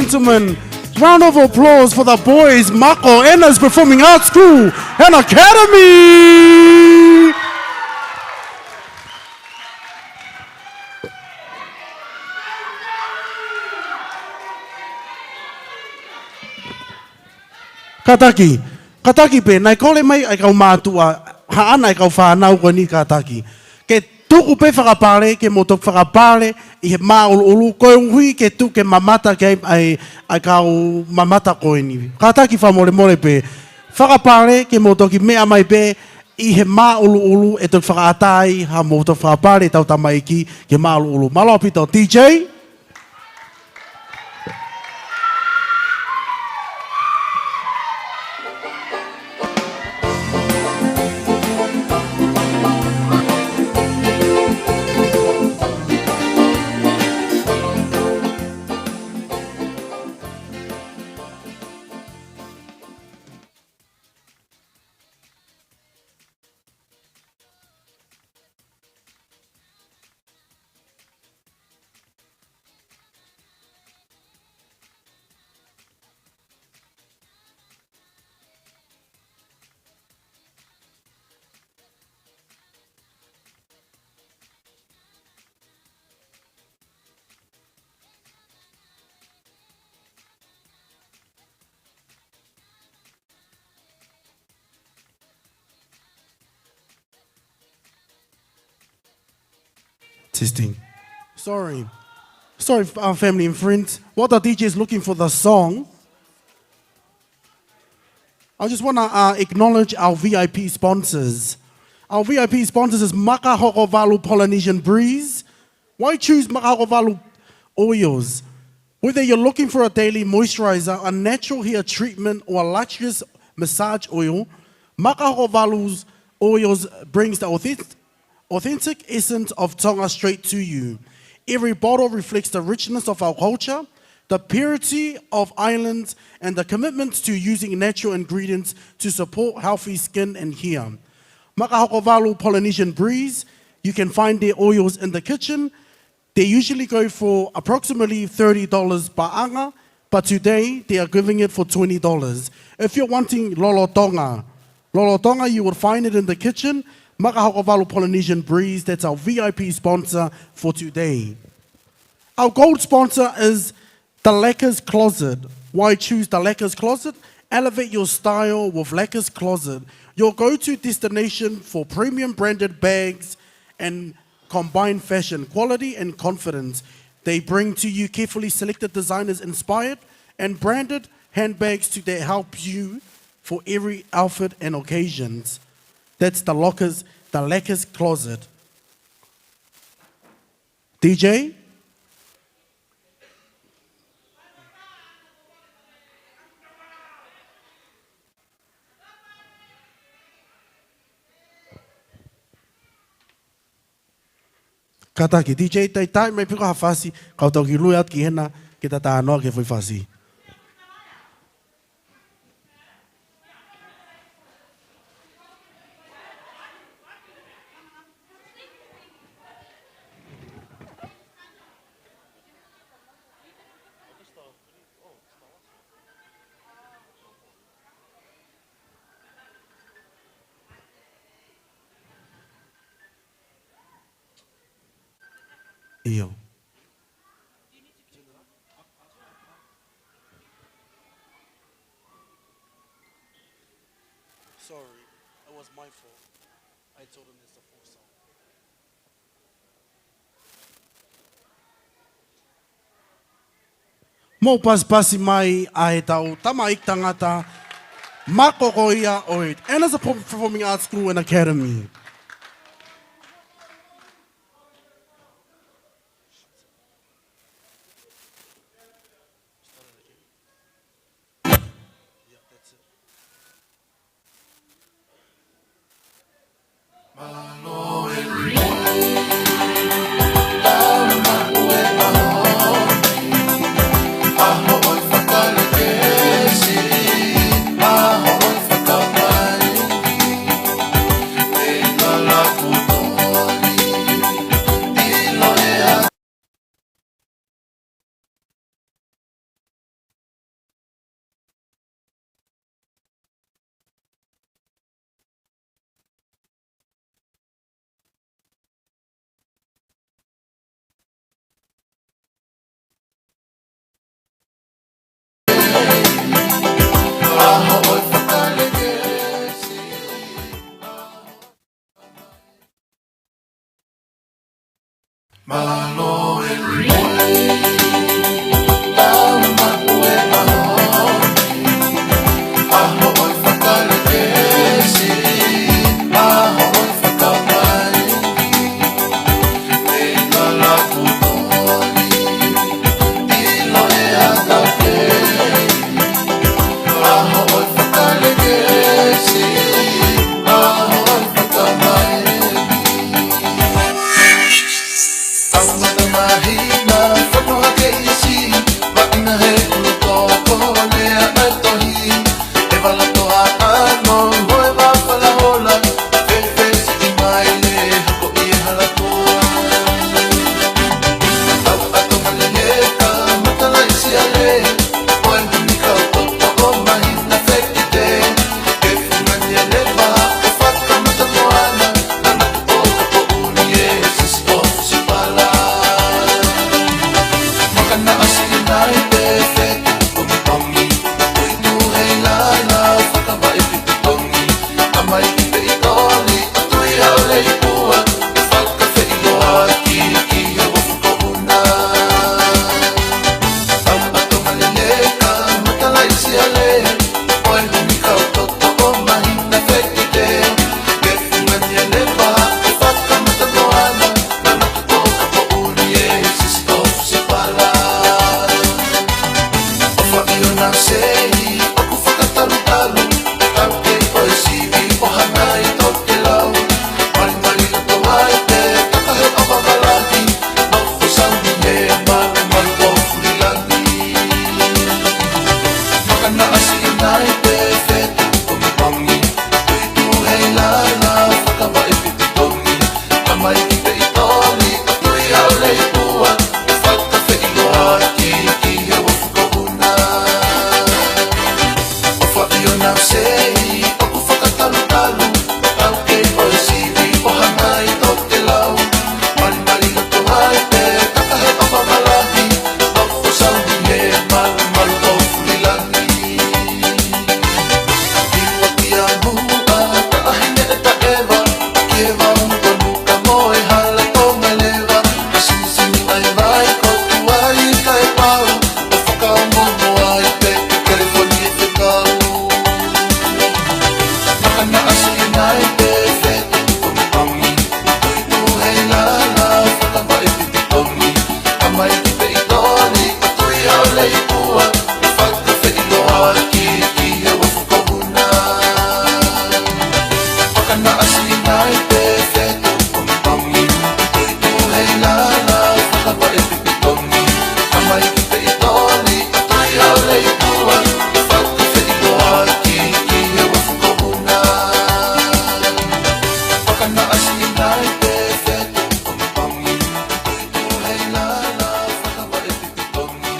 Gentlemen, round of applause for the boys, Mako Enna's Performing Arts School and Academy. Kātaki, kātaki pē, naʻe kole mai ʻa e kau mātuʻa, haʻana ʻa e kau fānau ko eni kātaki. Ke tuku pē fakapale, ke mou toki fakapale ʻi he māʻuluʻulu, koeʻuhi ke tuku ke mamata ki ai ʻa e, ʻa e kau mamata ko eni. Kātaki fakamolemole pē, fakapale ke mou toki meʻa mai pē ʻi he māʻuluʻulu ʻe toki fakaʻatā ai haʻamou toki fakapale ʻetau tamaiki ki he māʻuluʻulu. Mālō ʻaupito, D J. Testing. Sorry. Sorry, f-, uh, family and friends. While the D J is looking for the song, I just wanna, uh, acknowledge our V I P sponsors. Our V I P sponsors is Makahokovalu Polynesian Breeze. Why choose Makahokovalu oils? Whether you're looking for a daily moisturizer, a natural hair treatment, or a luxurious massage oil, Makahokovalu's oils brings the authentic-, authentic essence of Tonga straight to you. Every bottle reflects the richness of our culture, the purity of islands, and the commitment to using natural ingredients to support healthy skin and hair. Makahokovalu Polynesian Breeze, you can find their oils in the kitchen. They usually go for approximately thirty dollars paʻanga, but today they are giving it for twenty dollars. If you're wanting lolotonga, lolotonga, you would find it in the kitchen. Makahokovalu Polynesian Breeze, that's our V I P sponsor for today. Our gold sponsor is The Lacquer's Closet. Why choose The Lacquer's Closet? Elevate your style with Lacquer's Closet, your go-to destination for premium branded bags and combine fashion, quality, and confidence. They bring to you carefully selected designers inspired and branded handbags to, that help you for every outfit and occasions. That's The Lockers, The Lacquer's Closet. D J? Kātaki, D J, taitai mai pē ko ha fasi, kau toki lue atu ki hena, ke ta talanoa ki he foʻi fasi. ʻIo. Sorry, it was my fault. I told him it's the fourth song. Mou pasipasi mai ʻa ʻetau tamaiki tangata, Mako ko ia ʻo e Enna's Performing Arts School and Academy. Mālō e lelei, tau maʻu e ʻaho ni, ʻaho ʻo e fakalelesi, ʻaho ʻo e fakamāʻopoʻopo, ʻilo e ʻaho pē, ʻaho ʻo e fakalelesi, ʻaho ʻo e fakamāʻopoʻopo. Au mata mahina, fano hake ʻi siʻi, vaʻinga he ʻulu tō, ko e lea ʻa e tohi, e vala toa ʻa e moʻui, ʻo e vā falahola, fēfē siʻi maile, hoko ʻi he hala toa. Au ʻato maleleka, matalaʻi siale, ʻo e huni kau toto ʻo mahina fekete, ke fungani e leva, ke fakamata moana, nana ʻo ka poʻuli e sisi ʻo Fusipala. Makana ʻasi nai pe fetu pongipongi, tuitui hei lala, fakavaʻe pipitongi, ʻa mai ki Peitoli, ʻo tui ʻa Leipua, ke fakafeʻiloaki ki he uafu ko Una. Au ʻato maleleka, matalaʻi siale, ʻo e huni kau toto ʻo mahina fekete, ke fungani e leva, ke fakamata moana, nana ʻo ka poʻuli e sisi ʻo Fusipala. ʻOfa ʻi ʻona sei, ʻoku fakatalutalu, taukei ʻo e sivi ʻo Hangai Tokelau. Malimali ʻo Toai pē, taka he ʻova valahi, nofo sauni he malumalu ʻo Fulilangi. Makana ʻasi nai pe fetu pongipongi, tuitui hei lala, fakavaʻe pipitongi, ʻa mai ki Peitoli, ʻo tui ʻa Leipua, ke fakafeʻiloaki ki he uafu ko Una. ʻOfa ʻi ʻona sei, ʻoku fakatalutalu, taukei ʻo e sivi ʻo Hangai Tokelau. Malimali ʻo Toai pē, taka he ʻova valahi, nofo sauni he malumalu ʻo Fulilangi. Iwa kia Mua, taʻahine ʻe taʻeva, ki he vau nukanuka mo e hala Tonga leva, ʻe sinisini ai vai ko tuai kae pau, ʻo fakaongo mo ai pē, California fekau. Makana ʻasi nai pe fetu pongipongi, tuitui hei lala, fakavaʻe pipitongi, ʻa mai ki Peitoli, ʻo tui ʻa Leipua, ke fakafeʻiloaki ki he uafu ko Una. Makana ʻasi nai pe fetu pongipongi, tuitui hei lala, fakavaʻe pipitongi, ʻa mai ki Peitoli, ʻo tui ʻa Leipua, ke fakafeʻiloaki ki he uafu ko Una. Makana ʻasi nai pe fetu pongipongi, tuitui hei lala, fakavaʻe pipitongi,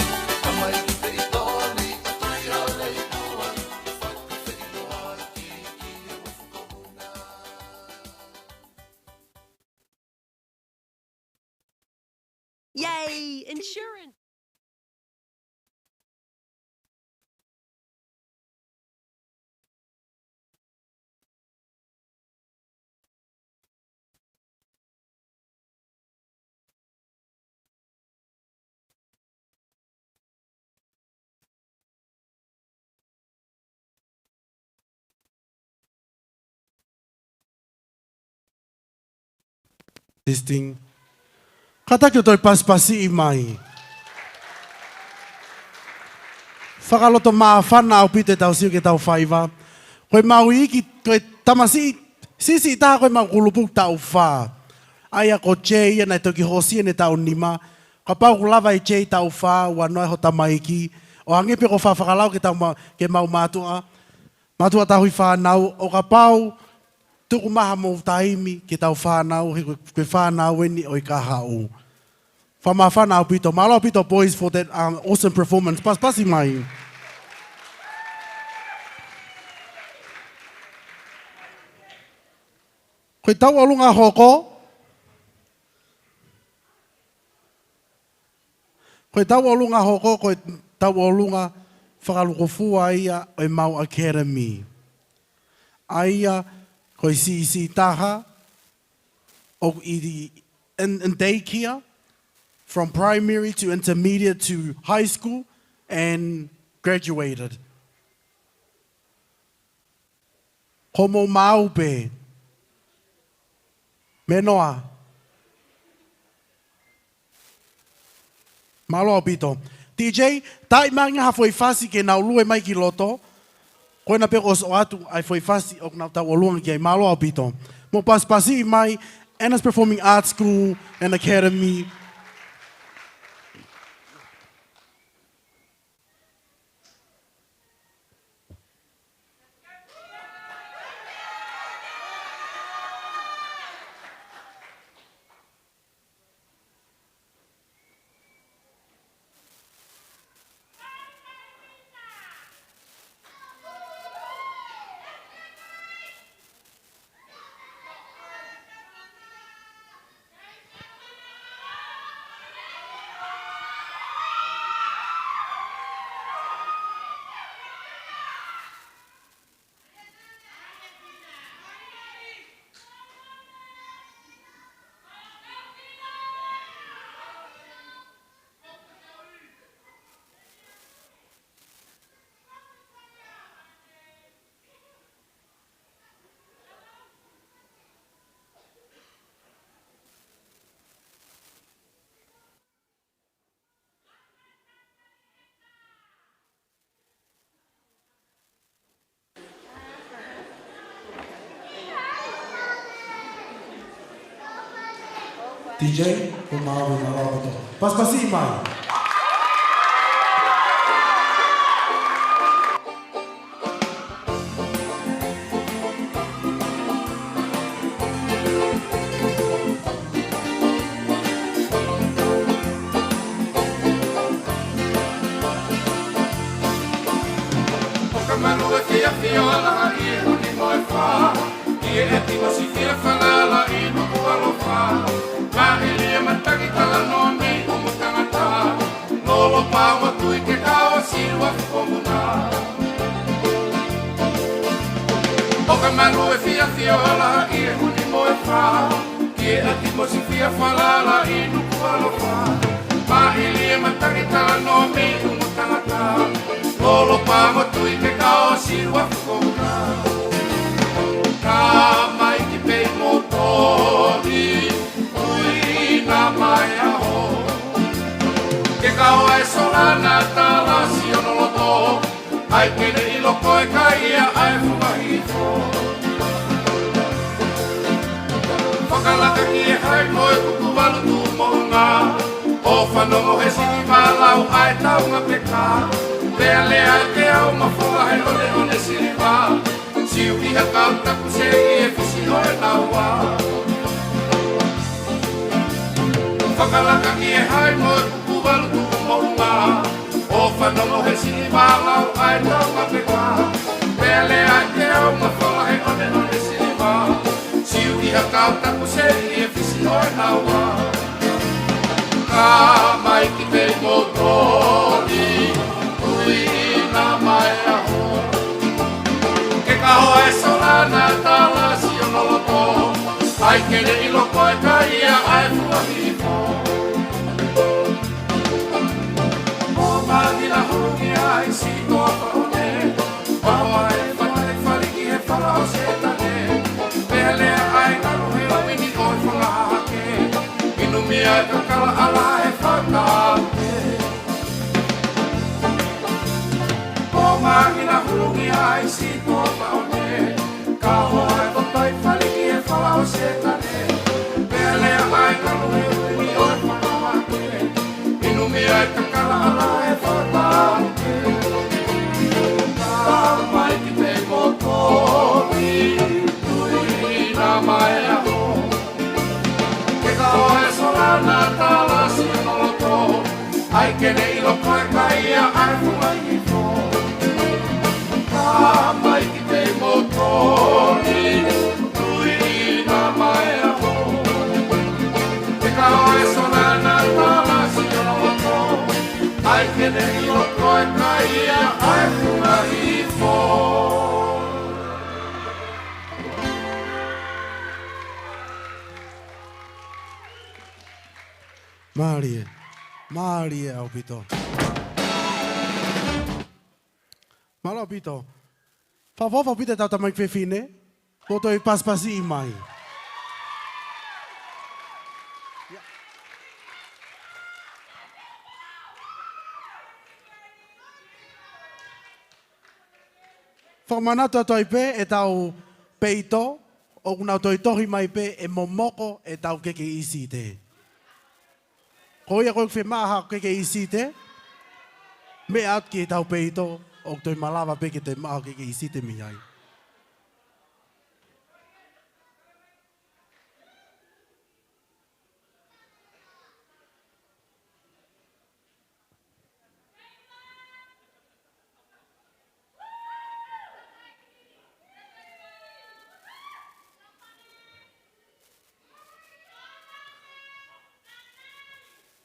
ʻa mai ki Peitoli, ʻo tui ʻa Leipua, ke fakafeʻiloaki ki he uafu ko Una. Yay, insurance. Testing. Kātaki ʻo toe pasipasiʻi mai. Fakaloto māfana ʻaupito ʻetau sio ki heʻetau faiva. Ko e mau iiki, ko e tamasiʻi, siʻisiʻi taha ko ē ʻemau kulupu taʻu fā. ʻA ia ko Jay ia naʻe toki hoosi ʻene taʻu nima. Kapau ʻoku lava ʻe Jay taʻu fā, ʻoua noa ʻe ho tamaiki. ʻO hangē pē ko e fakalau ke tau ma-, ke mau mātuʻa. Mātuʻa tauhi fānau, ʻo kapau, tuku mai haʻamou taimi ke tau fānau, he ko e, ko e fānau eni ʻo e kahaʻu. Fakamāfana ʻaupito, mālō ʻaupito boys for that, um, awesome performance. Pasipasi mai. Ko e tauʻolunga hoko, Ko e tauʻolunga hoko, ko e tauʻolunga fakalūkufua ia ʻo ʻemau academy. ʻA ia, ko e siʻisiʻi taha, ʻoku ʻi, in, in daycare, from primary to intermediate to high school and graduated. Ko homou maau pē. Menoa. Mālō ʻaupito. D J, taaʻi mai ange ha foʻi fasi ke nau lue mai ki loto. Ko ena pē ʻoku ʻoatu ai foʻi fasi ʻoku nau tau ʻalu ange ki ai. Mālō ʻaupito. Mou pasipasi mai, Anna's Performing Arts School and Academy. D J, ko mālō, mālō ʻaupito. Pasipasi mai. ʻOka malu e fiafia ʻo Lahaʻi ʻi he uni mo e fā. ʻI he ʻeti mo Sifia falala ʻi Nukuʻalofa. Maʻili e mataki talanoa mei ʻumu tangata. Lolo pā mo tui ke kao si ua fukomuna. ʻOka malu e fiafia ʻo Lahaʻi ʻi he uni mo e fā. ʻI he ʻeti mo Sifia falala ʻi Nukuʻalofa. Maʻili e mataki talanoa mei ʻumu tangata. Lolo pā mo tui ke kao si ua fukomuna. Ka mai ki pei mo toni. Tui na mai aho. Ke kao e sola na tala si ono loto. ʻAi ke ne ʻilo ko e kai ia ʻa e funga hifo. Fakalaka ki he hai mo e kuku valu tuʻu moʻunga. ʻO fanongo he siliva lau ʻa e taunga peka. Pea lea ke au mafola he ʻoneʻone siliva. Siu ki ha kau taku se i e fisi ʻo e naua. Fakalaka ki he hai mo e kuku valu tuʻu moʻunga. ʻO fanongo he siliva lau ʻa e taunga peka. Pea lea ke au mafola he ʻoneʻone siliva. Siu ki ha kau taku se i e fisi ʻo e naua. Ka mai ki pei mo toni, tui na mai aho. Ke kao e sola na tala si ono loto, ʻai ke ne ʻilo ko e kai ia ʻa e funga hifo. ʻO māhina hulu ki ai si toa paone, papa e fale fale ki he fala ʻo Setane. Pea lea ʻa e ngalu he uini ʻo e fanga hahake. Inumia e kakala ʻala he fata. ʻO māhina hulu ki ai si toa paone. Ka hoa e papai fale ki he fala ʻo Setane. Pea lea ʻa e ngalu he uini ʻo e fanga hahake. Inumia e kakala ʻala he fata. Ka mai ki pei mo toni, tui na mai aho. Ke kao e sola na tala si ono loto, ʻai ke ne ʻilo ko e kai ia ʻa e funga hifo. Ka mai ki pei mo toni, tui na mai aho. Ke kao e sola na tala si ono loto, ʻai ke ne ʻilo ko e kai ia ʻa e funga hifo. Mālie. Mālie ʻaupito. Mālō ʻaupito. Fakaʻofoʻofa ʻaupito ʻetau tamaiki fefine. Ko e toe pasipasi mai. Fakamanatu atu ai pē ʻetau peito, ʻoku nau toe tohi mai pē ʻe momoko ʻetau keke ʻi Site. Ko ia ko e fiemaʻu haʻo keke ʻi Site, meʻa atu ki heʻetau peito, ʻoku toe malava pē ke toe maʻu haʻo keke ʻi Site mei ai.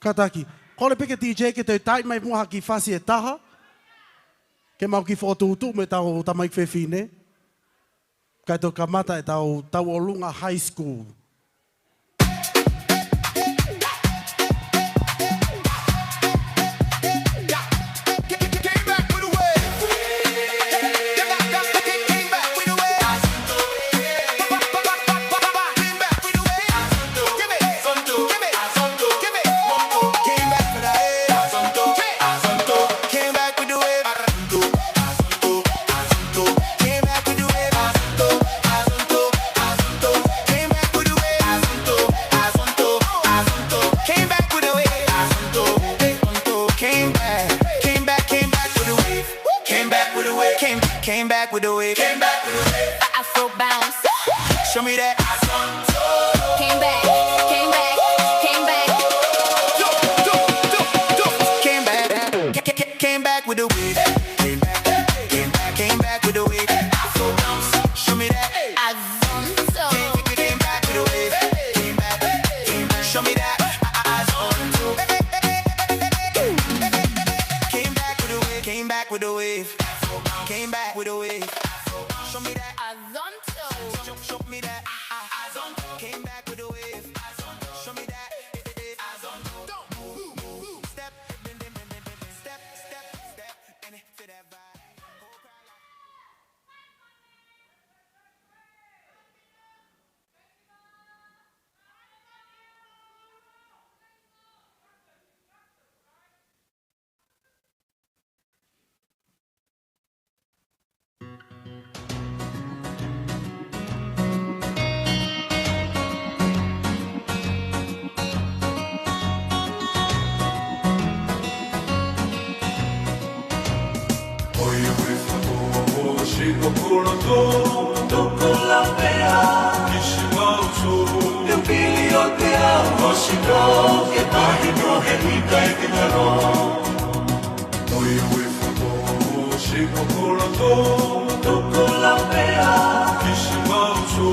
Kātaki, kole pē ki he D J ke toe tai mai muʻa ha kiʻi fasi ʻe taha, ke mau kiʻi fokotuʻutuʻu mo ʻetau tamaiki fefine. Kae toki kamata ʻetau tauʻolunga high school. Came back with the wave. Asunto, Asunto, came back with the wave. Asunto, Asunto, came back with the wave. Asunto, Asunto, came back with the wave. Asunto, hey, Asunto, came back, came back, came back with the wave. Came back with the wave. Came, came back with the wave. Came back with the wave. A Afro bounce. Show me that. Came back, came back, came back. Came back, ca- ca- ca- came back with the wave. Came back, came back, came back with the wave. Afro bounce. Show me that. Azonto. Came, came back with the wave. Came back, came back. Show me that. Azonto. Came back with the wave. Came back with the wave. Came back with the wave. Show me that. Azonto. Show, show me that. Azonto. Came back with the wave. Azonto. Show me that. Azonto. Step, step, step, step, and feel that vibe. Whole crowd like ʻOiauē, fakaʻofoʻofa siʻoku loto, tuku lau pē ā ki siʻomou sō. Te u pili ʻo te au ʻosi tō, ke mahino he ʻikai ke ngalo. ʻOiauē, fakaʻofoʻofa siʻoku loto, tuku lau pē ā ki siʻomou sō.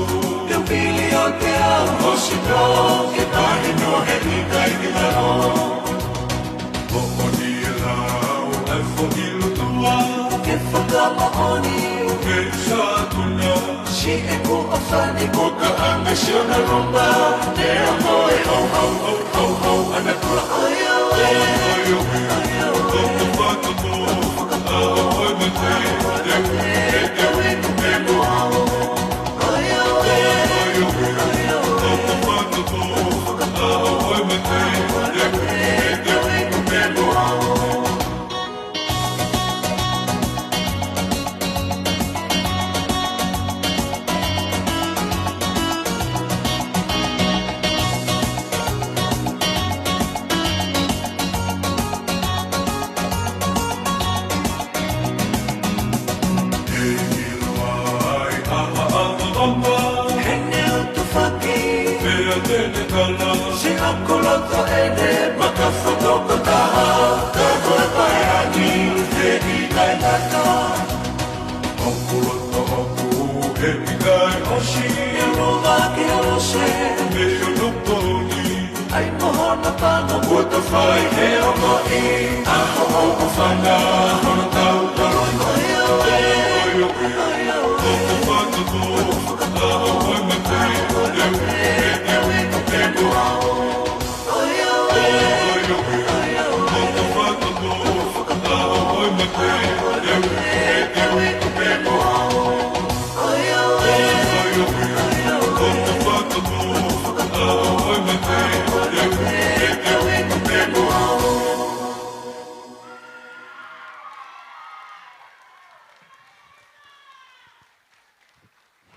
Te u pili ʻo te au ʻosi tō, ke mahino he ʻikai ke ngalo. Moʻoni e lau ʻa e foʻi lotua, ke fakamoʻoni ʻoku ke ʻusa atu na. Siʻeku ʻofefine, ko e kaʻanga Siona Loma, te u ako e houhau, houhau, houhau ʻanakula. ʻOiauē, ʻoiauē, ʻoku ou fakapō, ʻa ʻoe mate, e, e, e, e, e, Hene utu faki. Pea te ne kala. Siʻoku loto ʻeni, maka foto ko taha, ka ko e pae angi, he ʻikai ngata. ʻOku loto ʻoku he ʻikai ʻosi. He luma ke ose. He ono poni. ʻAi mo hono pango kuo ta fai he ongoʻi. ʻA hoʻo ʻofefine, hono tau toloi. ʻOiauē, ʻoiauē, ʻoku ou fakapō, ʻa ʻoe mate, e, e, e, e, e,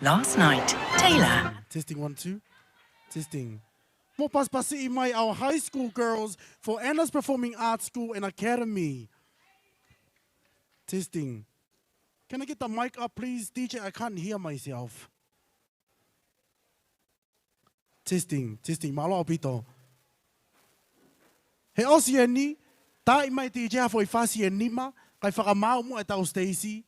Last night, Taylor. Testing, one, two. Testing. Mou pasipasiʻi mai our high school girls for Anna's Performing Arts School and Academy. Testing. Can I get the mic up, please? D J, I can't hear myself. Testing, testing. Mālō ʻaupito. He ʻosi eni, tā mai D J ha foʻi fasi ʻe nima, kae fakamaau muʻa ʻetau siteisi,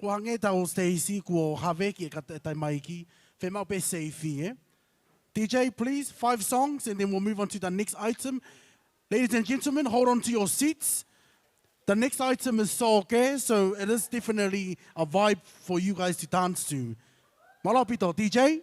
kuo hangē ʻetau siteisi kuo haveki e ka-, e tamaiki, fiemaʻu pē seifi, ē? D J, please, five songs, and then we'll move on to the next item. Ladies and gentlemen, hold on to your seats. The next item is Soke, so it is definitely a vibe for you guys to dance to. Mālō ʻaupito, D J.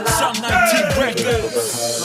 Some nineteen records.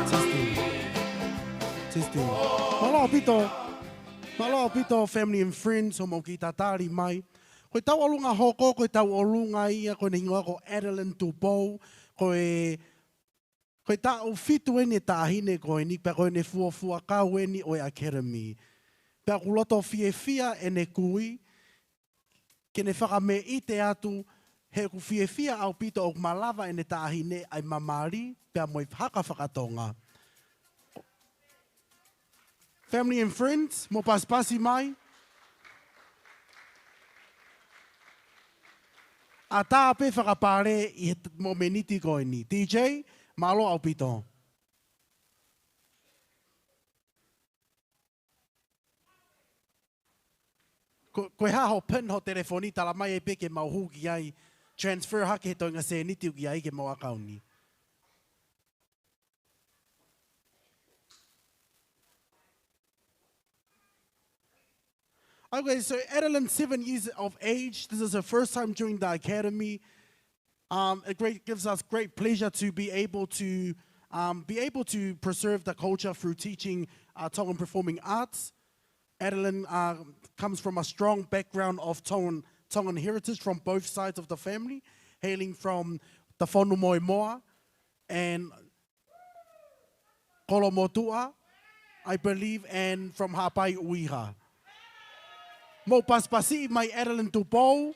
Testing. Testing. Mālō ʻaupito. Mālō ʻaupito, family and friends, hoʻomou kiʻi tatali mai. Ko e tauʻolunga hoko, ko e tauʻolunga ia, ko ʻene hingoa ko Adeline Tupou, ko e, ko e taʻu fitu eni e taʻahine ko eni, pea ko ʻene fuofua kau eni ʻo e Academy. Pea ʻoku loto fiefia ʻene kui, ke ne fakameʻite atu, he ʻoku fiefia ʻaupito ʻoku malava ʻene taʻahine ʻa e mā mali, pea mo e haka faka-Tonga. Family and friends, mou pasipasi mai. ʻAtā pē fakapale ʻi he t-, momeniti ko eni. D J, mālō ʻaupito. Ko, ko e hā hoʻo pin ho telefoni, tala mai ai pē ke mau hū ki ai, transfer hake he toenga sēniti ʻoku ʻi ai ki heʻemau ʻakauni. Okay, so Adeline, seven years of age, this is her first time joining the academy. Um, it great, gives us great pleasure to be able to, um, be able to preserve the culture through teaching, uh, Tongan performing arts. Adeline, uh, comes from a strong background of Tongan, Tongan heritage from both sides of the family, hailing from the Fonu Moemoa and Kolomotuʻa, I believe, and from Haʻapai ʻUiha. Mou pasipasi mai Adeline Tupou.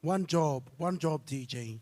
One job, one job, D J.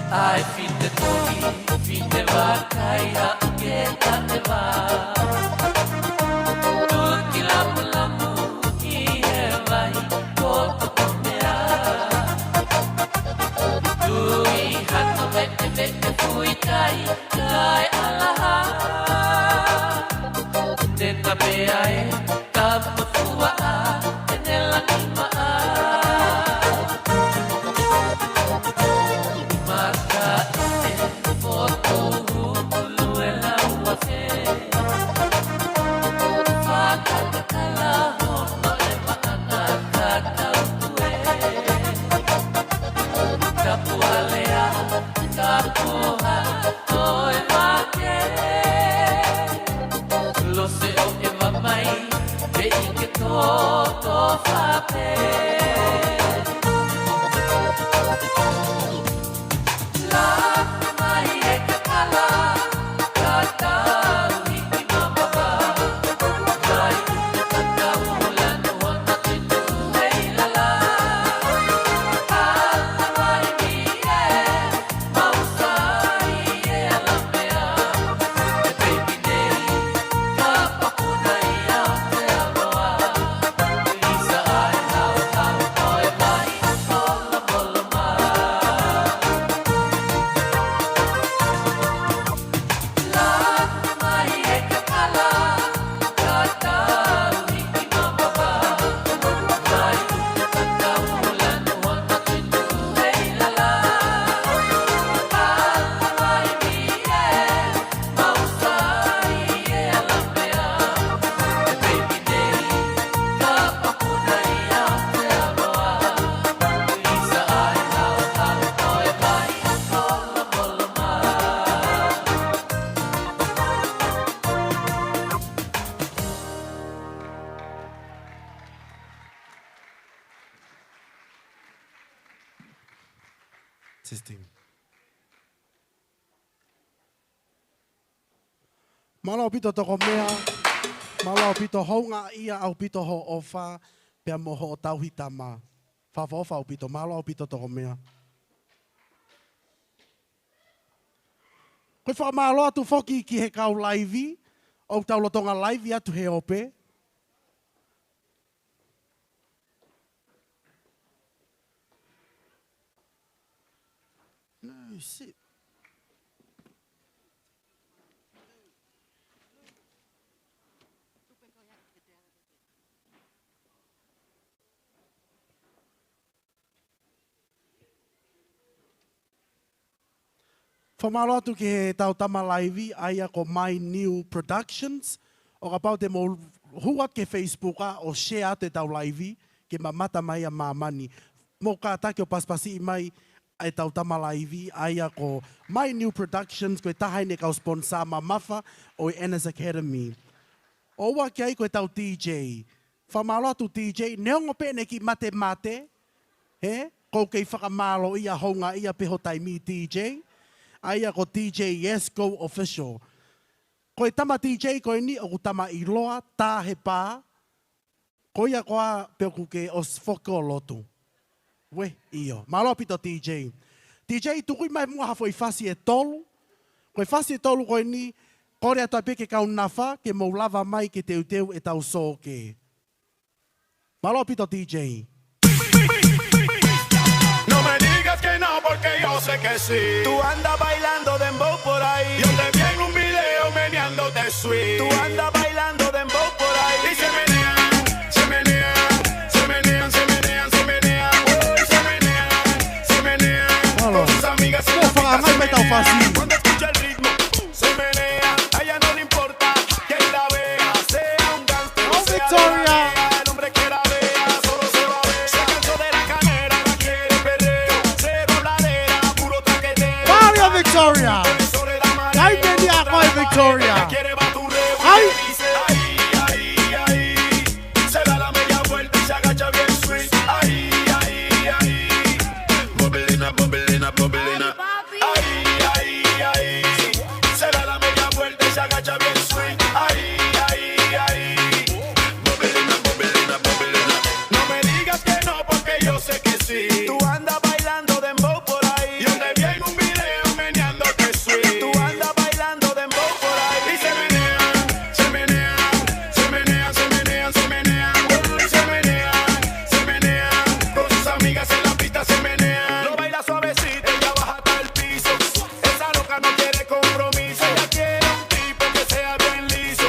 ʻAi fite tui, fite vakai, aʻu ke taʻe vā. Tuki lamulamu ki he vai, ko toko mea. Tui hano meʻe meʻe fuikai, kae ʻalaha. Nena pea e, tama fuaʻa, ʻene langi maʻa. Makaʻeʻe, fotu hulu e lau afe. Fakatatala hono e maʻanga kakau tue. Kapualea, kapuha, toe make. Lose ʻo e mamai, pē ʻi ke toto fape. La Mālō ʻaupito Tokomea. Mālō ʻaupito, houngaʻia ʻaupito hoʻo ʻofa pea mo hoʻo tauhi tama. Fakaʻofoʻofa ʻaupito, mālō ʻaupito Tokomea. Ko e fakamālō atu foki ki he kau laivi, ʻoku tau lolotonga laivi atu he ope. No, shit. Fakamālō atu ki heʻetau tama laivi, ʻa ia ko My New Productions. ʻO kapau te mou hū atu ki he Facebook ʻo share atu ʻetau laivi, ke mamata mai ʻa māmani. Mou kātaki ʻo pasipasiʻi mai ʻetau tama laivi, ʻa ia ko My New Productions, ko e taha eni e kau sponsor mamafa ʻo e Anna's Academy. ʻUluaki ai ko ʻetau D J. Fakamālō atu D J, neongo pē ʻene kiʻi matemate, he, ʻoku ou kei fakamālōʻia houngaʻia pē ho taimi D J, ʻa ia ko D J Yes Go Official. Ko e tama D J ko eni ʻoku tama ʻiloa, tā he pā, ko ia koā pē ʻoku ke ʻosi foki ʻo lotu. Uē, ʻio. Mālō ʻaupito D J. D J, tuku mai muʻa ha foʻi fasi ʻe tolu. Ko e fasi ʻe tolu ko eni, kole atu ai pē ki he kau nafa, ke mou lava mai ke teuteu ʻetau sōkē. Mālō ʻaupito D J. No me digas que no, porque yo sé que sí. Tú andas bailando dembow por ahí. Yo te vi en un video meneándote sweet. Tú andas bailando dembow por ahí. Y se menea, se menea, se menea, se menea, se menea. Uy, se menea, se menea. Mālō. Con sus amigas en la pista se menea. Cuando escucha el ritmo, se menea. A ella no le importa quién la vea, sea un gánster o sea de la DEA, el hombre que la vea, solo se va a ver. Se cansó de la canera, ahora quiere perreo. Cero habladera, puro traqueteo. Barrio Victoria. Ai, vení a Victoria. Ella quiere baturreo. Ai. Dice, ay, ay, ay. Se da la media vuelta y se agacha bien sweet. Ay, ay, ay. Bubbling up, bubbling up, bubbling up. Ay, ay, ay. Se da la media vuelta y se agacha bien sweet. Ay, ay, ay. Bubbling up, bubbling up, bubbling up. No me digas que no, porque yo sé que sí. Tú andas bailando dembow por ahí. Yo te vi en un video meneándote sweet. Tú andas bailando dembow por ahí. Y se menea, se menea, se menea, se menea, se menea. Uy, se menea, se menea. Con sus amigas en la pista se menea. Lo baila suavecito, ella baja hasta el piso. Esa loca no quiere compromiso. Ella quiere un tipo que sea bien liso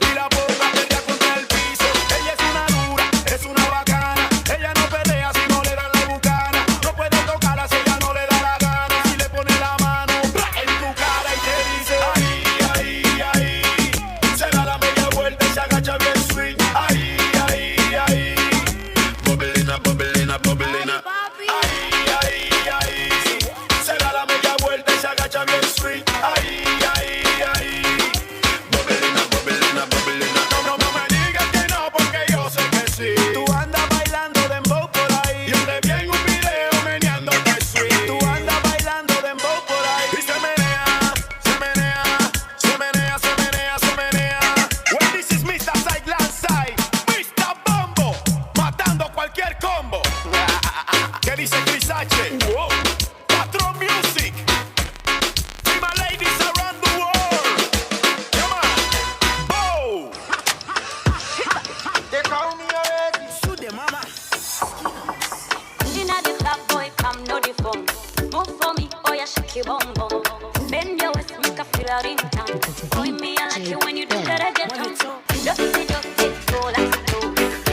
y la ponga a perrear contra el piso. Ella es una dura, es una bacana. Ella no pelea si no le dan la bucana. No puede tocarla si ella no le da la gana. Si le pone la mano, ¡bra! En tu cara y te dice, ay, ay, ay. Se da la media vuelta y se agacha bien sweet. Ay, ay, ay. Bubbling up, bubbling up, bubbling up. Ay, ay, ay. Se da la media vuelta y se agacha bien sweet. Ay, ay, ay. Bubbling up, bubbling up, bubbling up. No, no, no me digas que no, porque yo sé que sí. Tú andas bailando dembow por ahí. Yo te vi en un video meneándote sweet. Tú andas bailando dembow por ahí. Y se menea, se menea, se menea, se menea, se menea. Well, this is Mister Side Land Side, Mister Bombo, matando cualquier combo. ¿Qué dice Chris H? Wow. Patrón Music. Be my ladies around the world. Come on. Bow. They call me already. Shoot them, mama. Inna the club, boy, come know the fun. Move for me, oh yeah, shake your bum bum. Bend your waist, make I feel a ring tongue. Boy, me, I like it when you do that, I get on top. Dirty, dirty, go like so.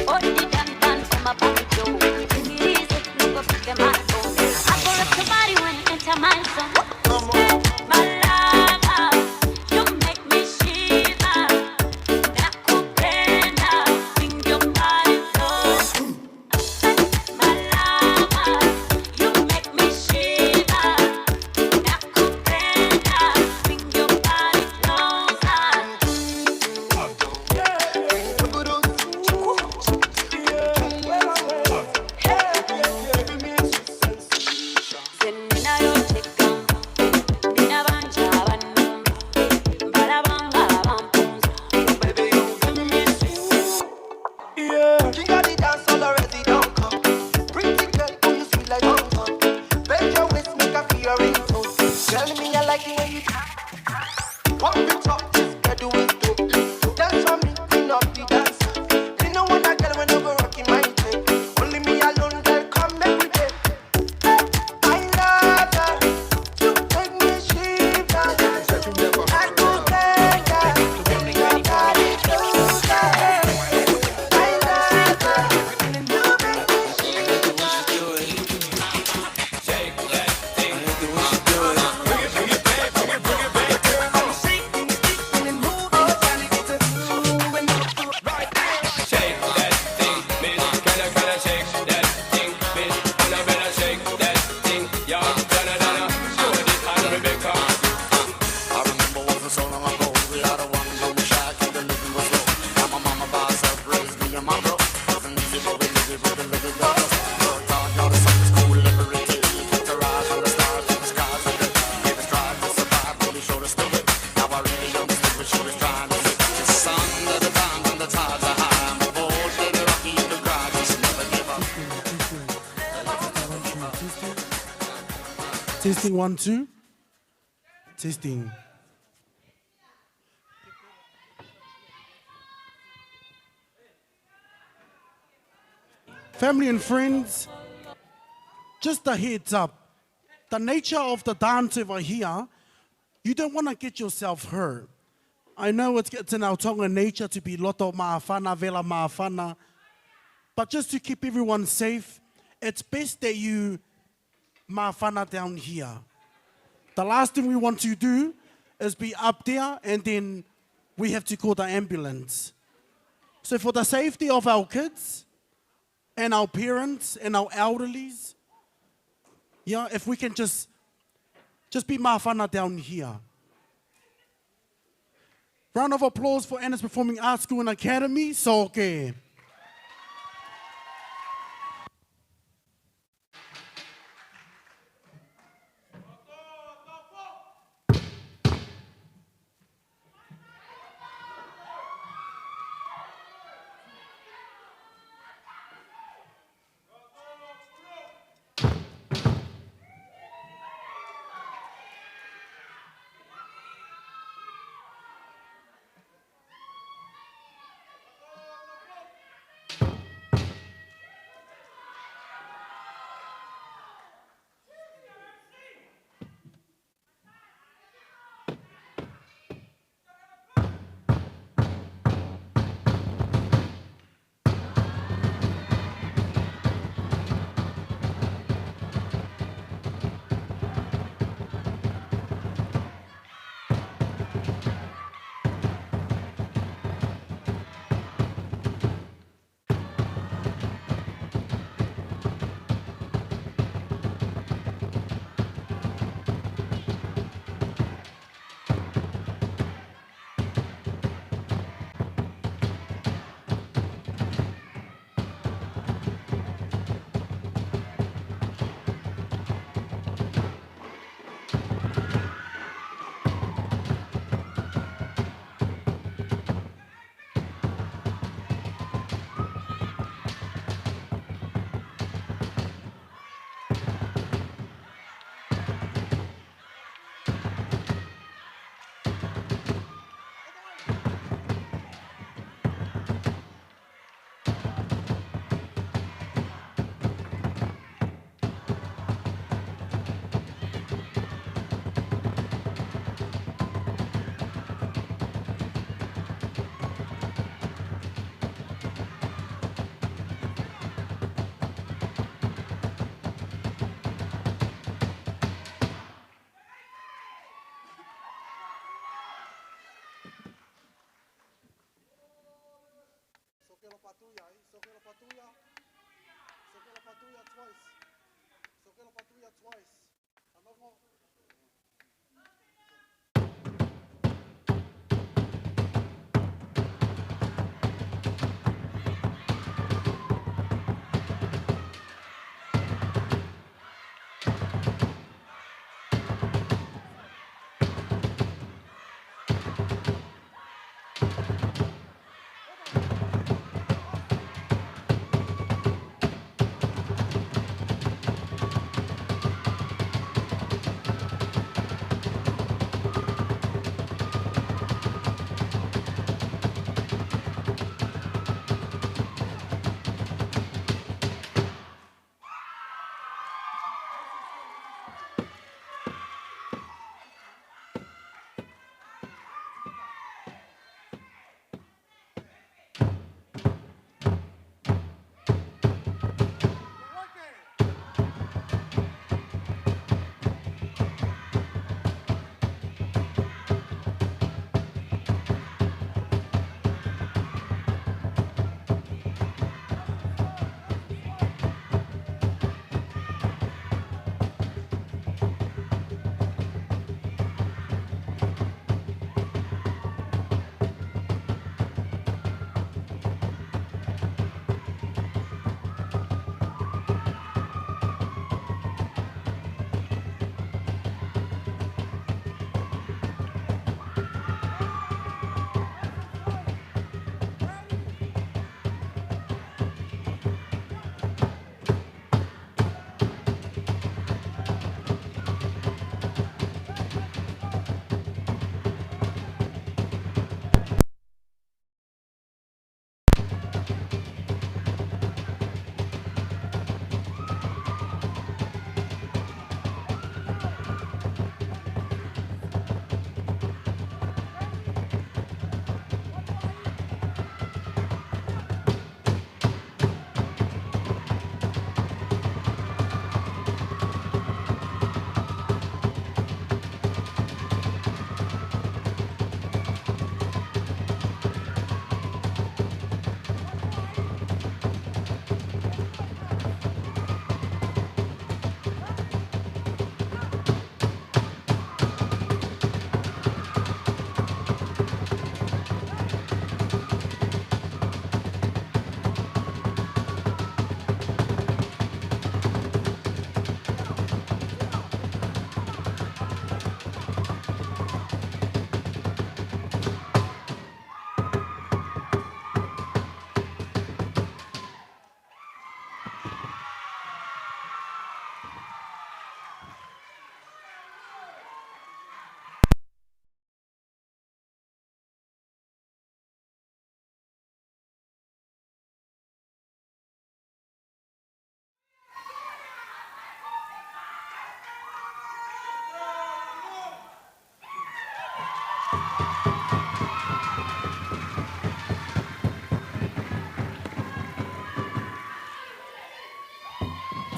Oh, the dan dan for my back door. Take it easy, no go pick my phone. I go up somebody when enter my zone. Step my lover, you make me shiver. Nakupenda, swing your body so. Pump it up, this girl do it dope. Dance for me, queen of the dancer. Me no want a girl when no go rocking my tape. Only me alone, girl, come make we dance. I love her. You make me shiver. I go gaga. Your body so fine. I love her. You make me shiver. Testing, one, two. Testing. Family and friends, just a heads up. The nature of the dance over here, you don't wanna get yourself hurt. I know it's, it's in our Tonga nature to be loto māfana, vela māfana, but just to keep everyone safe, it's best that you māfana down here. The last thing we want to do is be up there and then we have to call the ambulance. So for the safety of our kids and our parents and our elderlies, yeah, if we can just, just be māfana down here. Round of applause for Anna's Performing Arts School and Academy, Soke. Sokelo Patuia, eh? Sokelo Patuia. Sokelo Patuia twice. Sokelo Patuia twice. Anongo.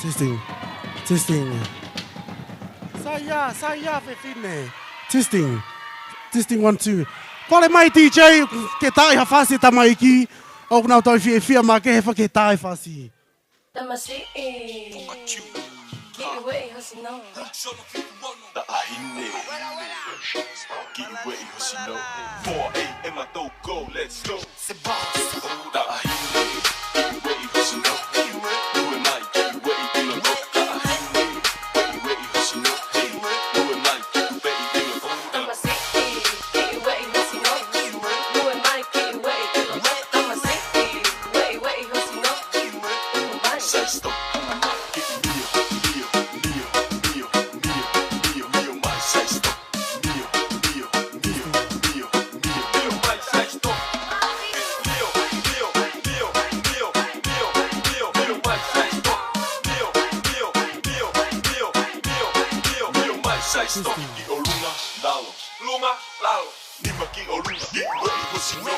Testing. Testing. Sai ia, sai ia, fefine. Testing. Testing, one, two. Kole mai D J, ke taaʻi ha fasi tamaiki. ʻOku nau toe fiefia makehe, fai ke taaʻi fasi. Tamasiʻi. Kiʻi ueʻi hosino. Taʻahine. Kiʻi ueʻi hosino. Four A M, go, let's go. Taʻahine. Kiʻi ueʻi hosino. Lue mai, kiʻi ueʻi ʻilo. Taʻahine. Kiʻi ueʻi hosino. Lue mai, kiʻi ueʻi ʻilo. Tamasiʻi. Kiʻi ueʻi hosino. Lue mai, kiʻi ueʻi ʻilo. Tamasiʻi. Ueʻi, ueʻi hosino. Lue mai. Sai stop. Lue mai, kiʻi mio, mio, mio. Sai stop. Kiʻi ʻolunga, lalo. Lunga, lalo. Nima kiʻi ʻolunga. Kiʻi ueʻi hosino.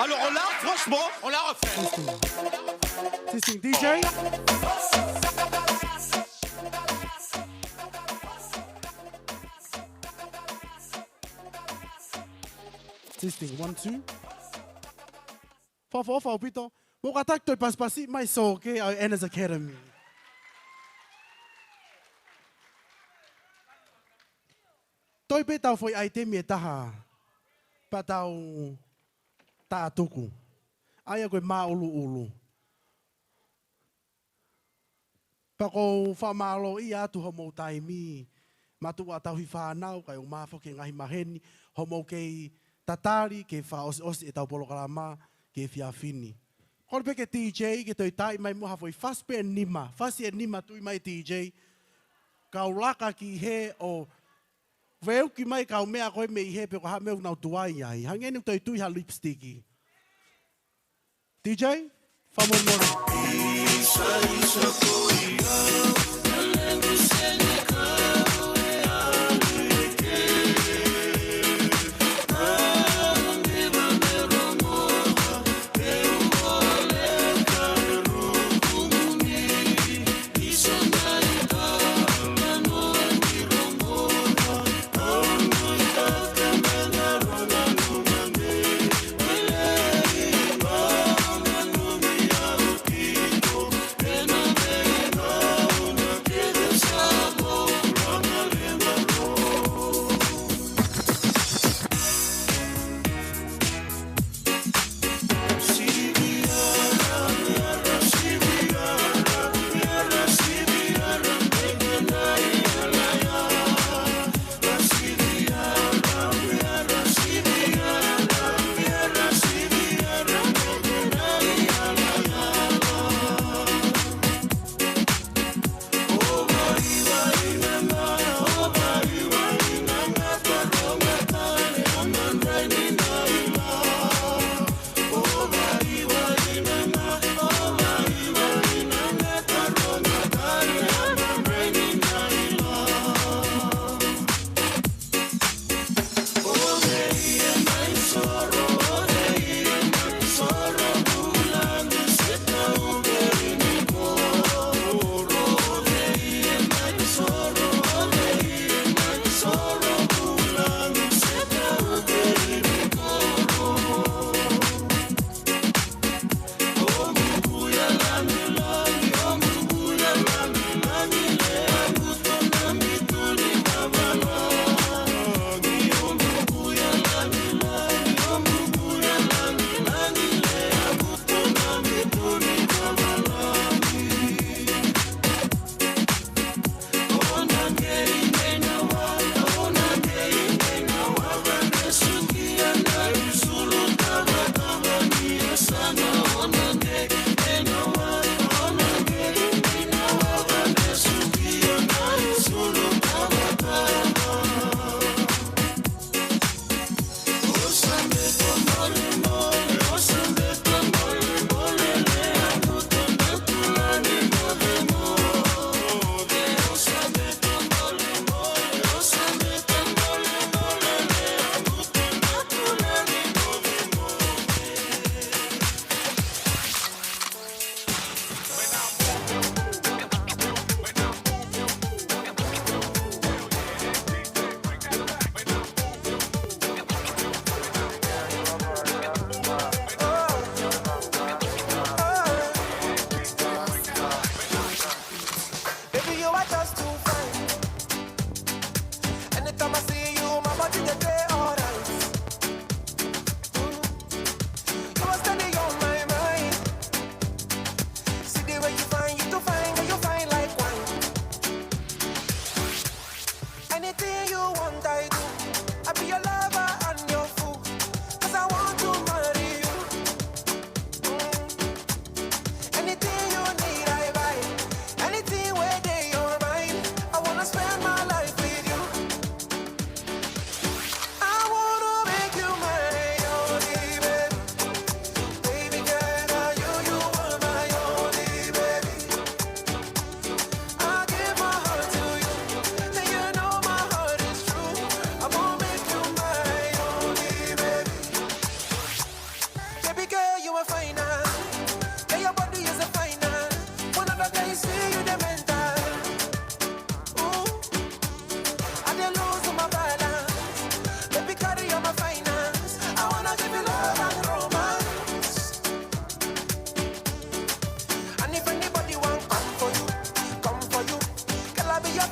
Alors là, franchement, on la refait. Testing. Testing, D J. Testing, one, two. Fakaʻofoʻofa ʻaupito. Mou kātaki toe pasipasi mai, so ke ʻa Anna's Academy. Toe pē ʻetau foʻi ʻaitemi ʻe taha pea tau tātuku. ʻA ia ko e māʻuluʻulu. Pea ʻoku ou fakamālōʻia atu hoʻomou taimi, mātuʻa tauhi fānau, kae ʻumaʻā foki e ngaahi maheni, hoʻomou kei tatali ke fakaʻosiʻosi ʻetau polokalama ki he efiafi ni. Kole pē ki he D J ke toe taaʻi mai muʻa ha foʻi fasi pē ʻe nima, fasi ʻe nima, tui mai D J. Kau laka ki hē ʻo veuki mai kau meʻa ko ē mei hē pe ko ha meʻa ʻoku nau tuai ai. Hangē ni ʻoku toe tui ha lipstick. D J, fakamolemole.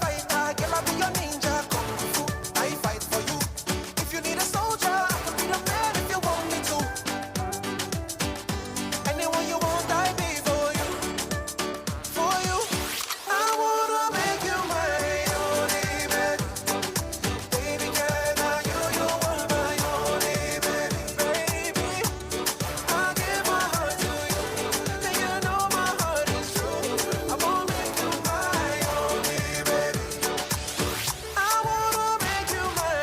Fighter, can I be your ninja? Kung fu, I fight for you. If you need a soldier, I can be the man if you want me to. Anyone you want, I be for you. For you, I wanna make you my only baby. Baby girl, now you, you are my only baby. Baby, I give my heart to you. And you know my heart is true. I wanna make you my only baby. I wanna make you my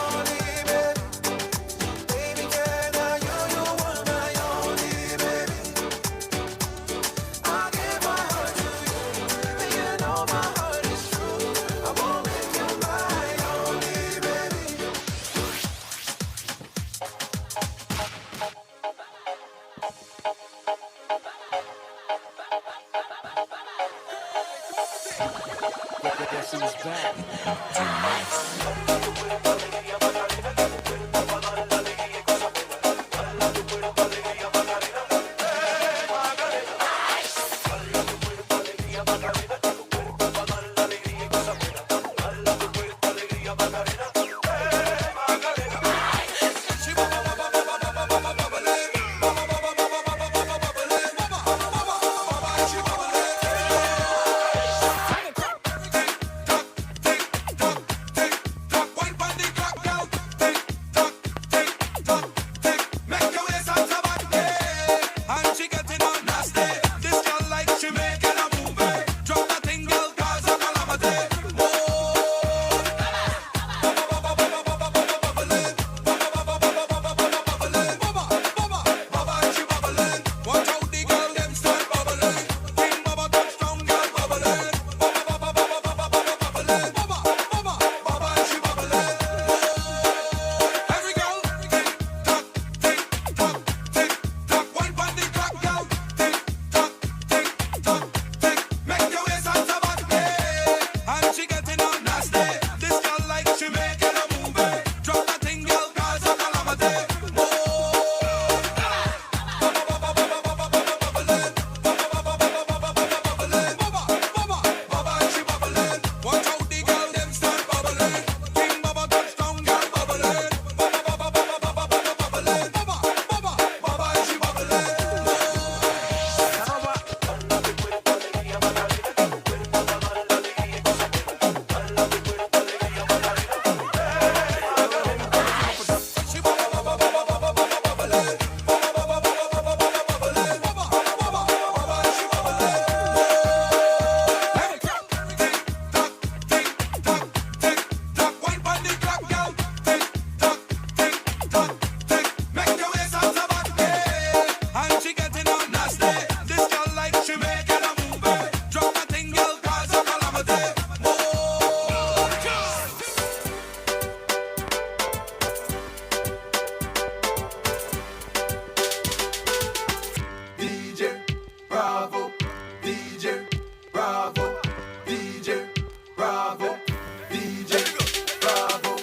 only baby. Baby girl, now you, you are my only baby. I give my heart to you, and you know my heart is true. I wanna make you my only baby. D J Bravo, D J Bravo, D J Bravo, D J Bravo.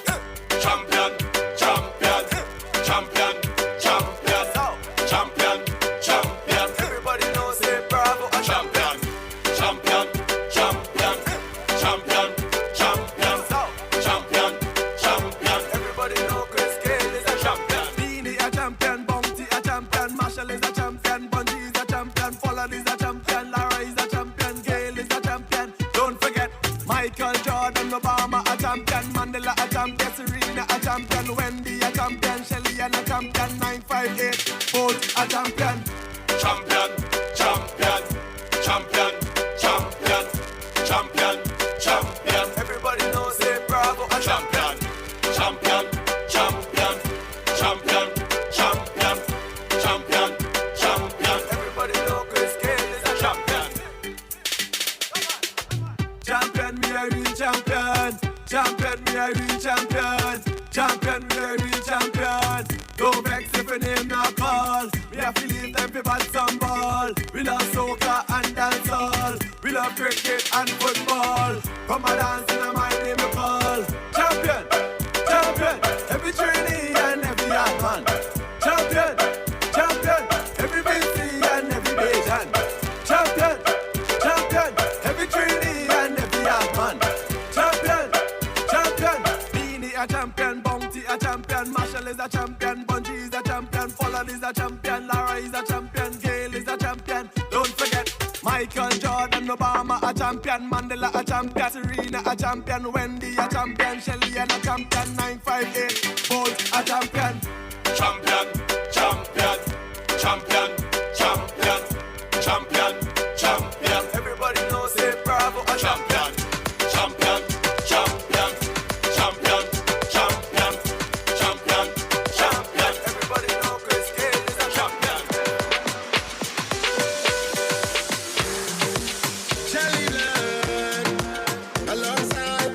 Champion, champion, champion, champion, champion, champion. Everybody know say Bravo a champion. Champion, champion, champion, champion, champion, champion. Everybody know Chris Gayle is a champion. Beenie a champion, Bounty a champion, Machel is a champion, Bunji is a champion, Pollard is a champion, Lara is a champion, Gayle is a champion. Don't forget Michael Jordan, Obama a champion, Mandela a champion, Serena a champion, Wendy a champion, Shelly-Ann a champion, nine five eight, Bolt a champion. Champion, champion, champion, champion, champion, champion. Everybody know say Bravo a champion. Champion, champion, champion, champion, champion, champion. Everybody know Chris Gayle is a champion. Champion, me a real champion. Champion, me a real champion. Champion, me a real champion. Don't vex if your name not call. We have to leave them fi bat some ball. We love soca and dancehall. We love cricket and football. Come and dance in my name you call. Champion, champion, every Trini and every Yardman. Champion, champion, every Vincy and every Bajan. Champion, champion, every Trini and every Yardman. A champion, Bunji is a champion, Pollard is a champion, Lara is a champion, Gail is a champion. Don't forget, Michael Jordan, Obama a champion, Mandela a champion, Serena a champion, Wendy a champion, Shelly Ann a champion, nine five eight Bolt a champion. Champion, champion, champion, champion, champion, champion. Everybody know say Bravo a champion. Champion, champion, champion, champion, champion, champion. Everybody know Chris Gayle is a champion. Shelly Lynn, alongside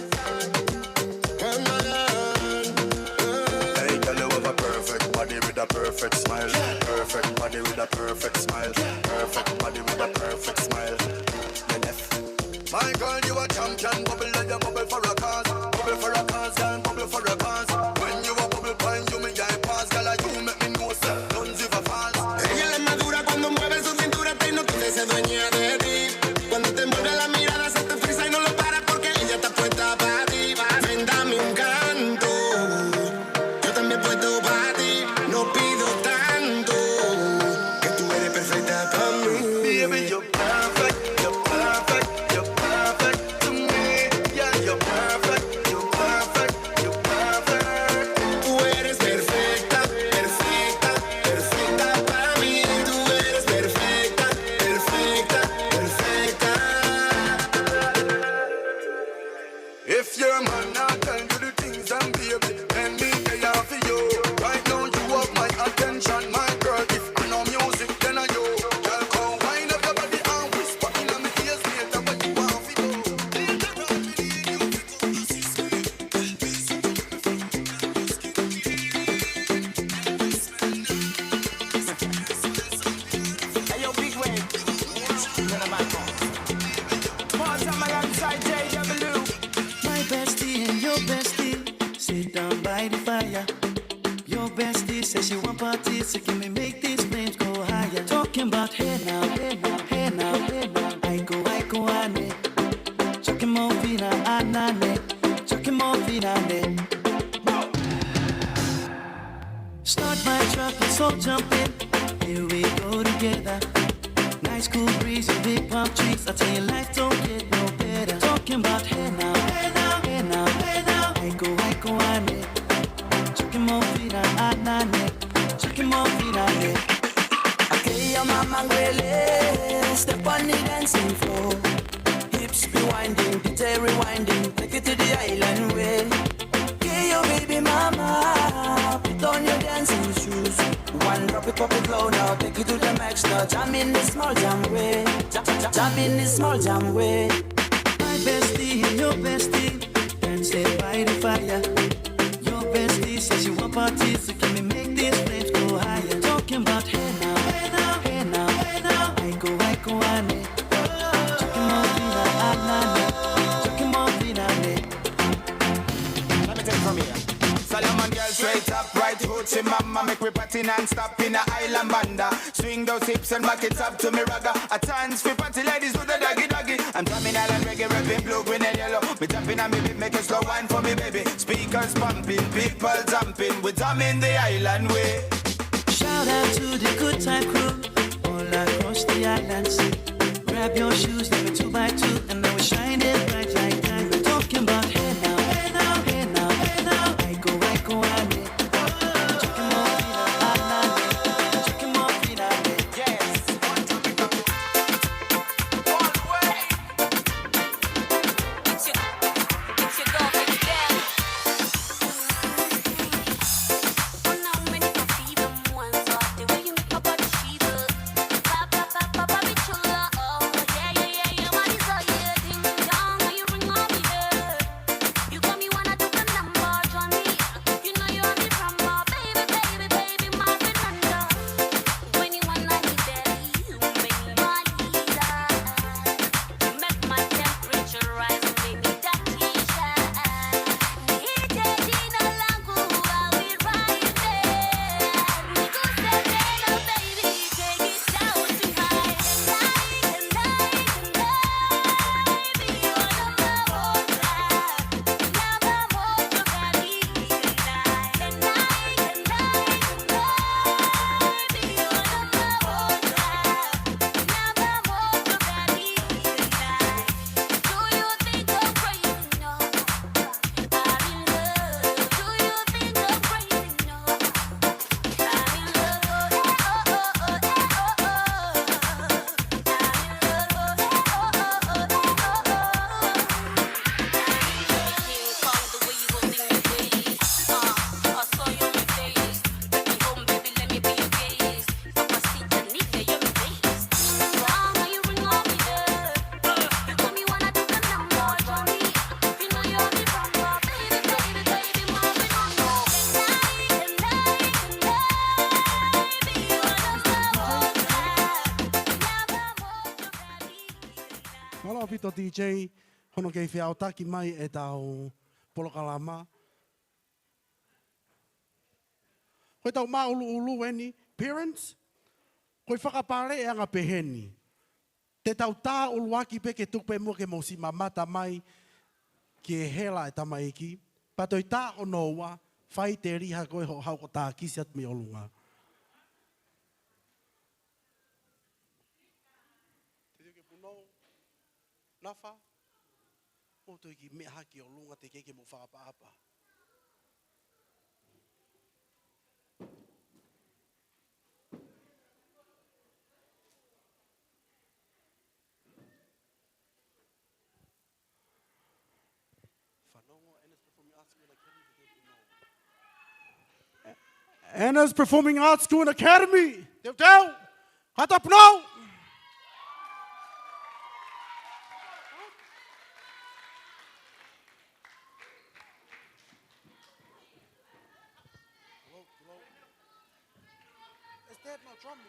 Hey, girl, you have a perfect body with a perfect smile. Perfect body with a perfect smile. Perfect body with a perfect smile. Your left. My girl, you a champion. Bubble like you bubble for a cause. Bubble for a cause, girl, bubble for a cause. When you a bubble point, you me I pass. Girl, you make me know, sir. Don't give a false. Ella es la más dura cuando mueve su cintura, te hipnotiza y se dueña de ti. Cuando te envuelve la mirada, se te frisa y no lo para porque ella está puesta para ti. Ven, dame un canto. Yo también puedo para ti. No pido tanto. Que tú eres perfecta para mí. Baby, you're perfect, you're perfect, you're perfect to me. Yeah, you're perfect, you're perfect, you're perfect. Tú eres perfecta, perfecta, perfecta para mí. Tú eres perfecta, perfecta, perfecta. If your man not tell you the things, then baby, then me they are for you. Right now you have my attention, my girl. If I know music, then I you. Girl, come wind up your body and whisper in my ears later what you want for you. Later on, we need you to come to see sweet. Hey, yo, Big Wave. Small time alongside J W. My bestie and your bestie sit down by the fire. Your bestie says she want parties, so can we make these flames go higher? Talking about hey now, hey now, hey now, hey now. Aiko, aiko, ane. Choke mo fina, anane. Choke mo fina, ne. Start my truck, let's all jump in. Here we go together. Nice cool breeze and big palm trees. I tell you, life don't get no better. Talking about hey now, hey now, hey now, hey now. Aiko, aiko, ane. Chucky mo fina, anane. Chucky mo fina, ne. Okay, your mama ngwele. Step on the dancing floor. Hips be winding, D J rewinding, take it to the island way. Okay, your baby mama, put on your dancing shoes. One drop it, pop it low now, take it to the max now. Jam in the small jam way, jam, jam, jam in the small jam way. My bestie and your bestie dancing by the fire. Your bestie says she want parties, so can we make these flames go higher? Talking about hey now, hey now, hey now, hey now. Aiko, aiko, ane. Chucky mo fina, anane. Chucky mo fina, ne. Let me take it from here. Solomon girl straight up, right hood, she mama make we party non-stop in a island banda. Swing those hips and back it up to me, ragga. A chance for party ladies with the doggy doggy. I'm drumming island reggae, rapping blue, green and yellow. Me jumping and me beat, make a slow wine for me, baby. Speakers pumping, people jumping. We drumming the island way. Shout out to the good time crew all across the islands. Grab your shoes, let me two by two, and now we shine it bright like diamond. Talking about hey now, hey now, hey now, hey now. Aiko, aiko, ane. Chucky mo fina, anane. Chucky mo fina, ne. Yes. All the way. Tō D J, hono kei feʻaotaki mai ʻetau polokalama. Ko ʻetau māʻuluʻulu eni, parents, ko e fakapale ʻe anga pehē ni. Te tau tā ʻuluaki pē ke tuku pē muʻa ke mou siʻi mamata mai ki he hela ʻa e tamaiki. Pea toe tā hono ua, fai tēlī hake ko e hoʻo haʻu ʻo tā kisi atu mei ʻolunga. Te teu ke punou, nafa, mou toe kiʻi meʻa hake ki ʻolunga teʻeki ke mou fakaʻapaʻapa. Fanongo, Anna's Performing Arts School Academy, teuteu punou. Anna's Performing Arts School Academy, teuteu. Kātaki punou. Hello, hello. Is that not drum me?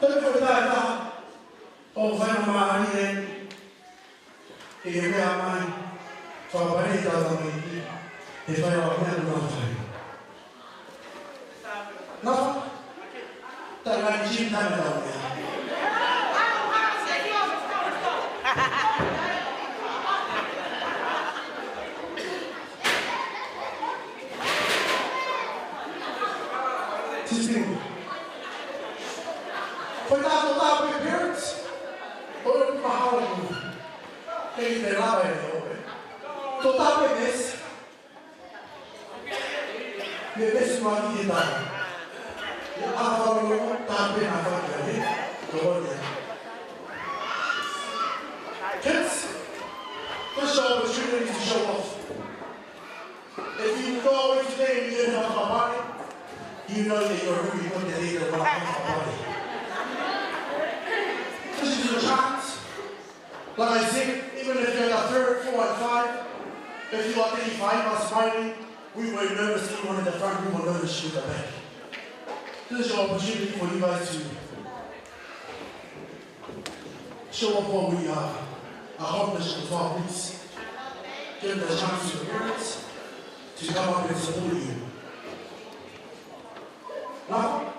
Tau ko e taha ʻo fai na mālie, ʻe ke meʻa mai, fakapale ʻi he tau tamaiki, he fai ʻa e meʻa ʻoku nau fai. Nofo, tau ngai Jim tana tau meʻa. Sixteen. Ko e taha tō tāpē parents, ʻo e mahalo ku. Kei te lava e leo, eh. Tō tāpē mesi. Me mesi wa ki he taha. Ia a whalo tāpē na whaki a he. Tō ia. Kids, this is your opportunity to show off. If you go away today and you didn't have a party, you know that you're really going to hate the one without a party. This is your chance. Like I said, even if you're the third, four, and five, if you are thirty-five or smiling, we were nervous, even in the front, we were nervous with the back. This is your opportunity for you guys to show off what we are accomplished in twelve weeks. Give the chance to your parents to come up and support you. Now,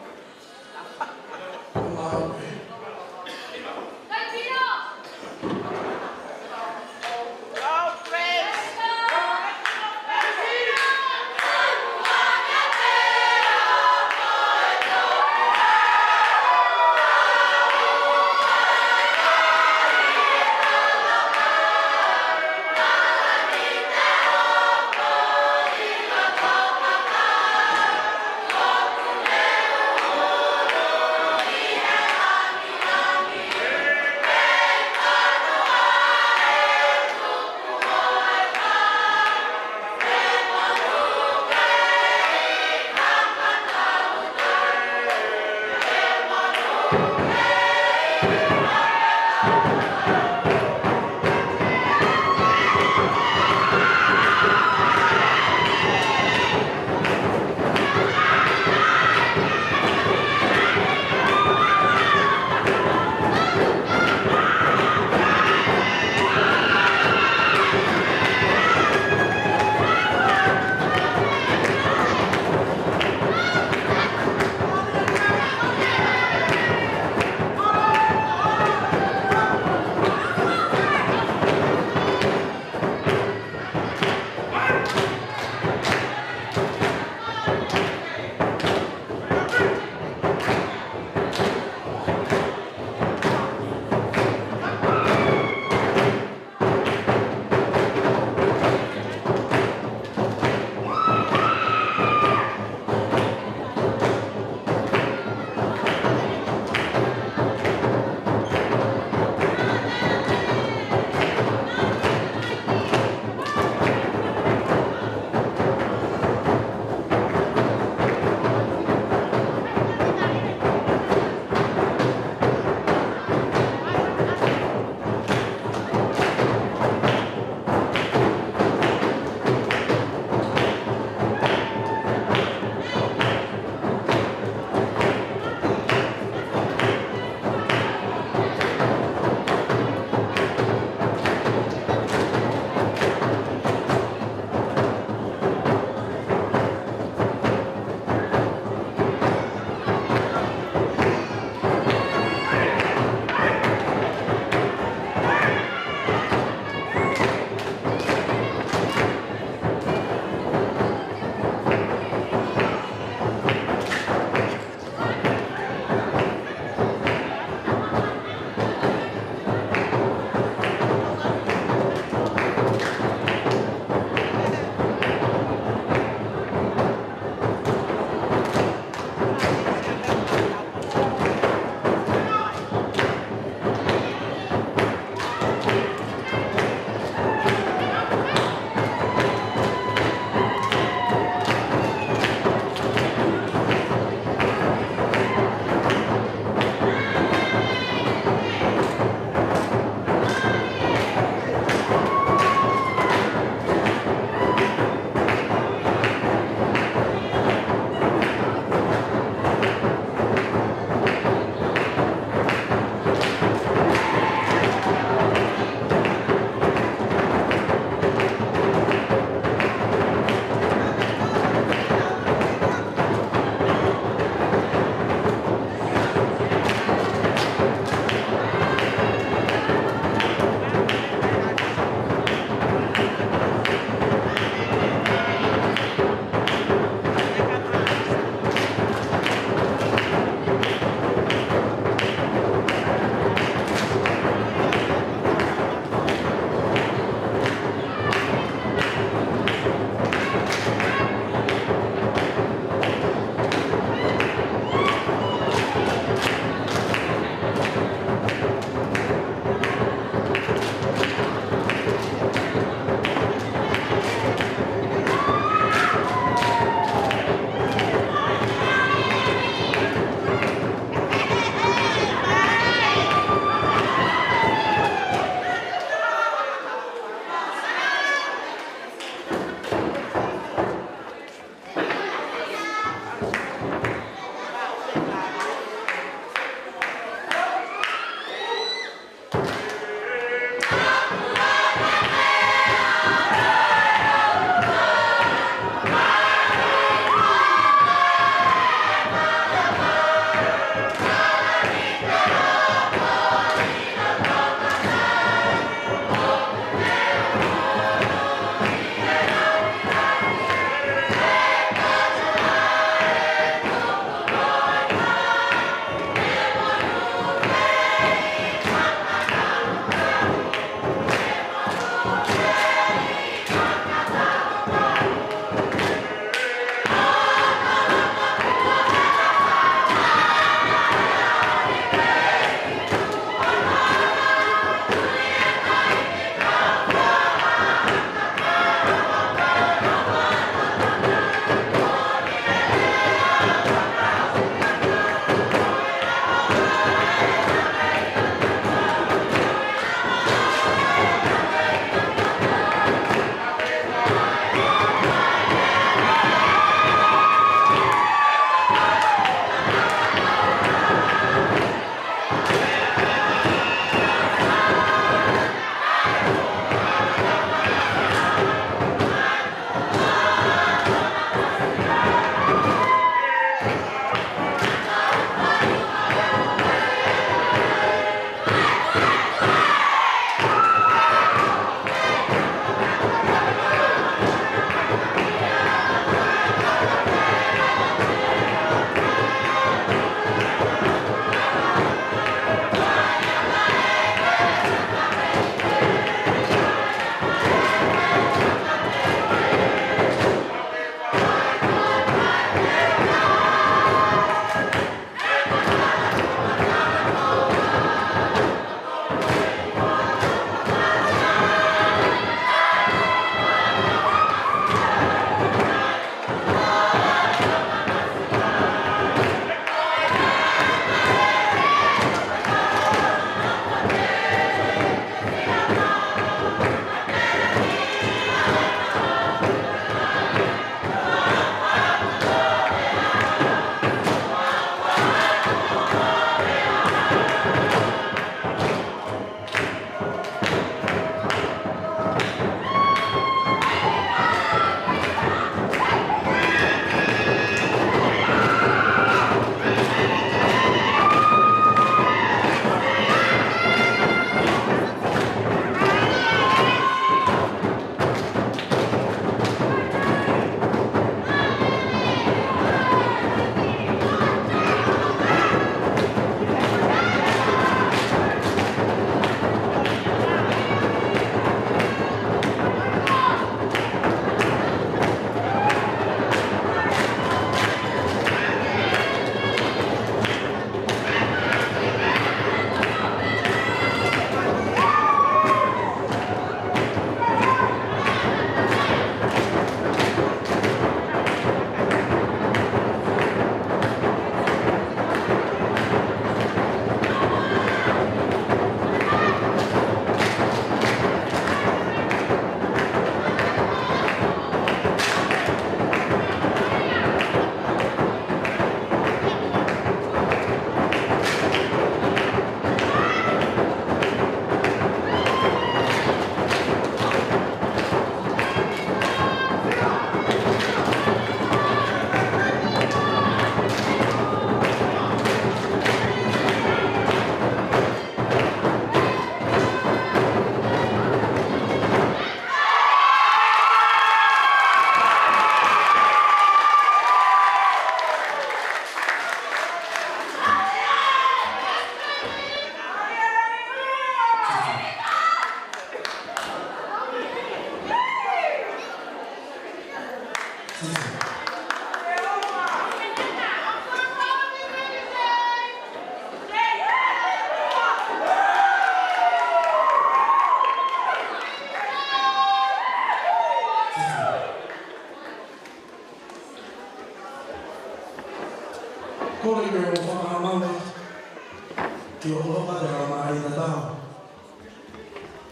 ʻOku ʻofa atu ʻa e Laumālie Tatau.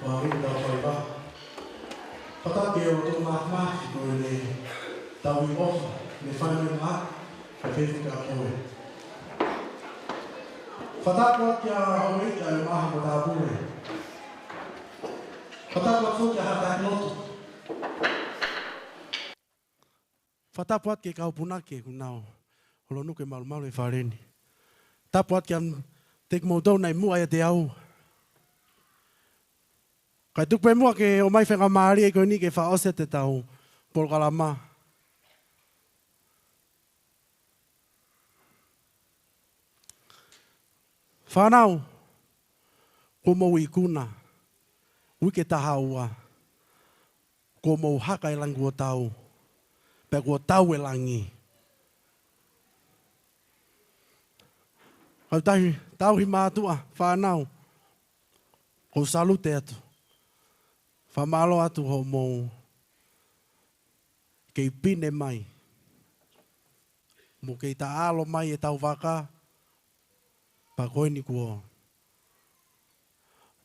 ʻOku ʻi ai ʻetau faiva. Fakatapu ki he ʻOtua Māfimafi ko ʻene tauhi ʻofa, ne fai mai maha, ka pehē foki ʻa koe. Fakatapu atu kia Houʻeiki ʻa e Maha mo Tāpule. Fakatapu atu kia Hata Lotu. Fakatapu atu ki he kau punake, kuo nau holonuku e malumalu he fale ni. Tapu atu kia te kimoutolu naʻe muʻa ʻiate au. Kae tuku pē muʻa ke ʻomai faingamālie ko eni ke fakaʻosi atu ʻetau polokalama. Fānau, kuo mou ikuna, uike taha ua, kuo mou haka e langi kuo tau, pea kuo tau e langi. Kau tauhi, tauhi mātuʻa, fānau, ʻoku ou salute atu. Fakamālō atu hoʻomou kei pine mai. Mou kei taʻalo mai ʻetau vaka, pea ko eni kuo,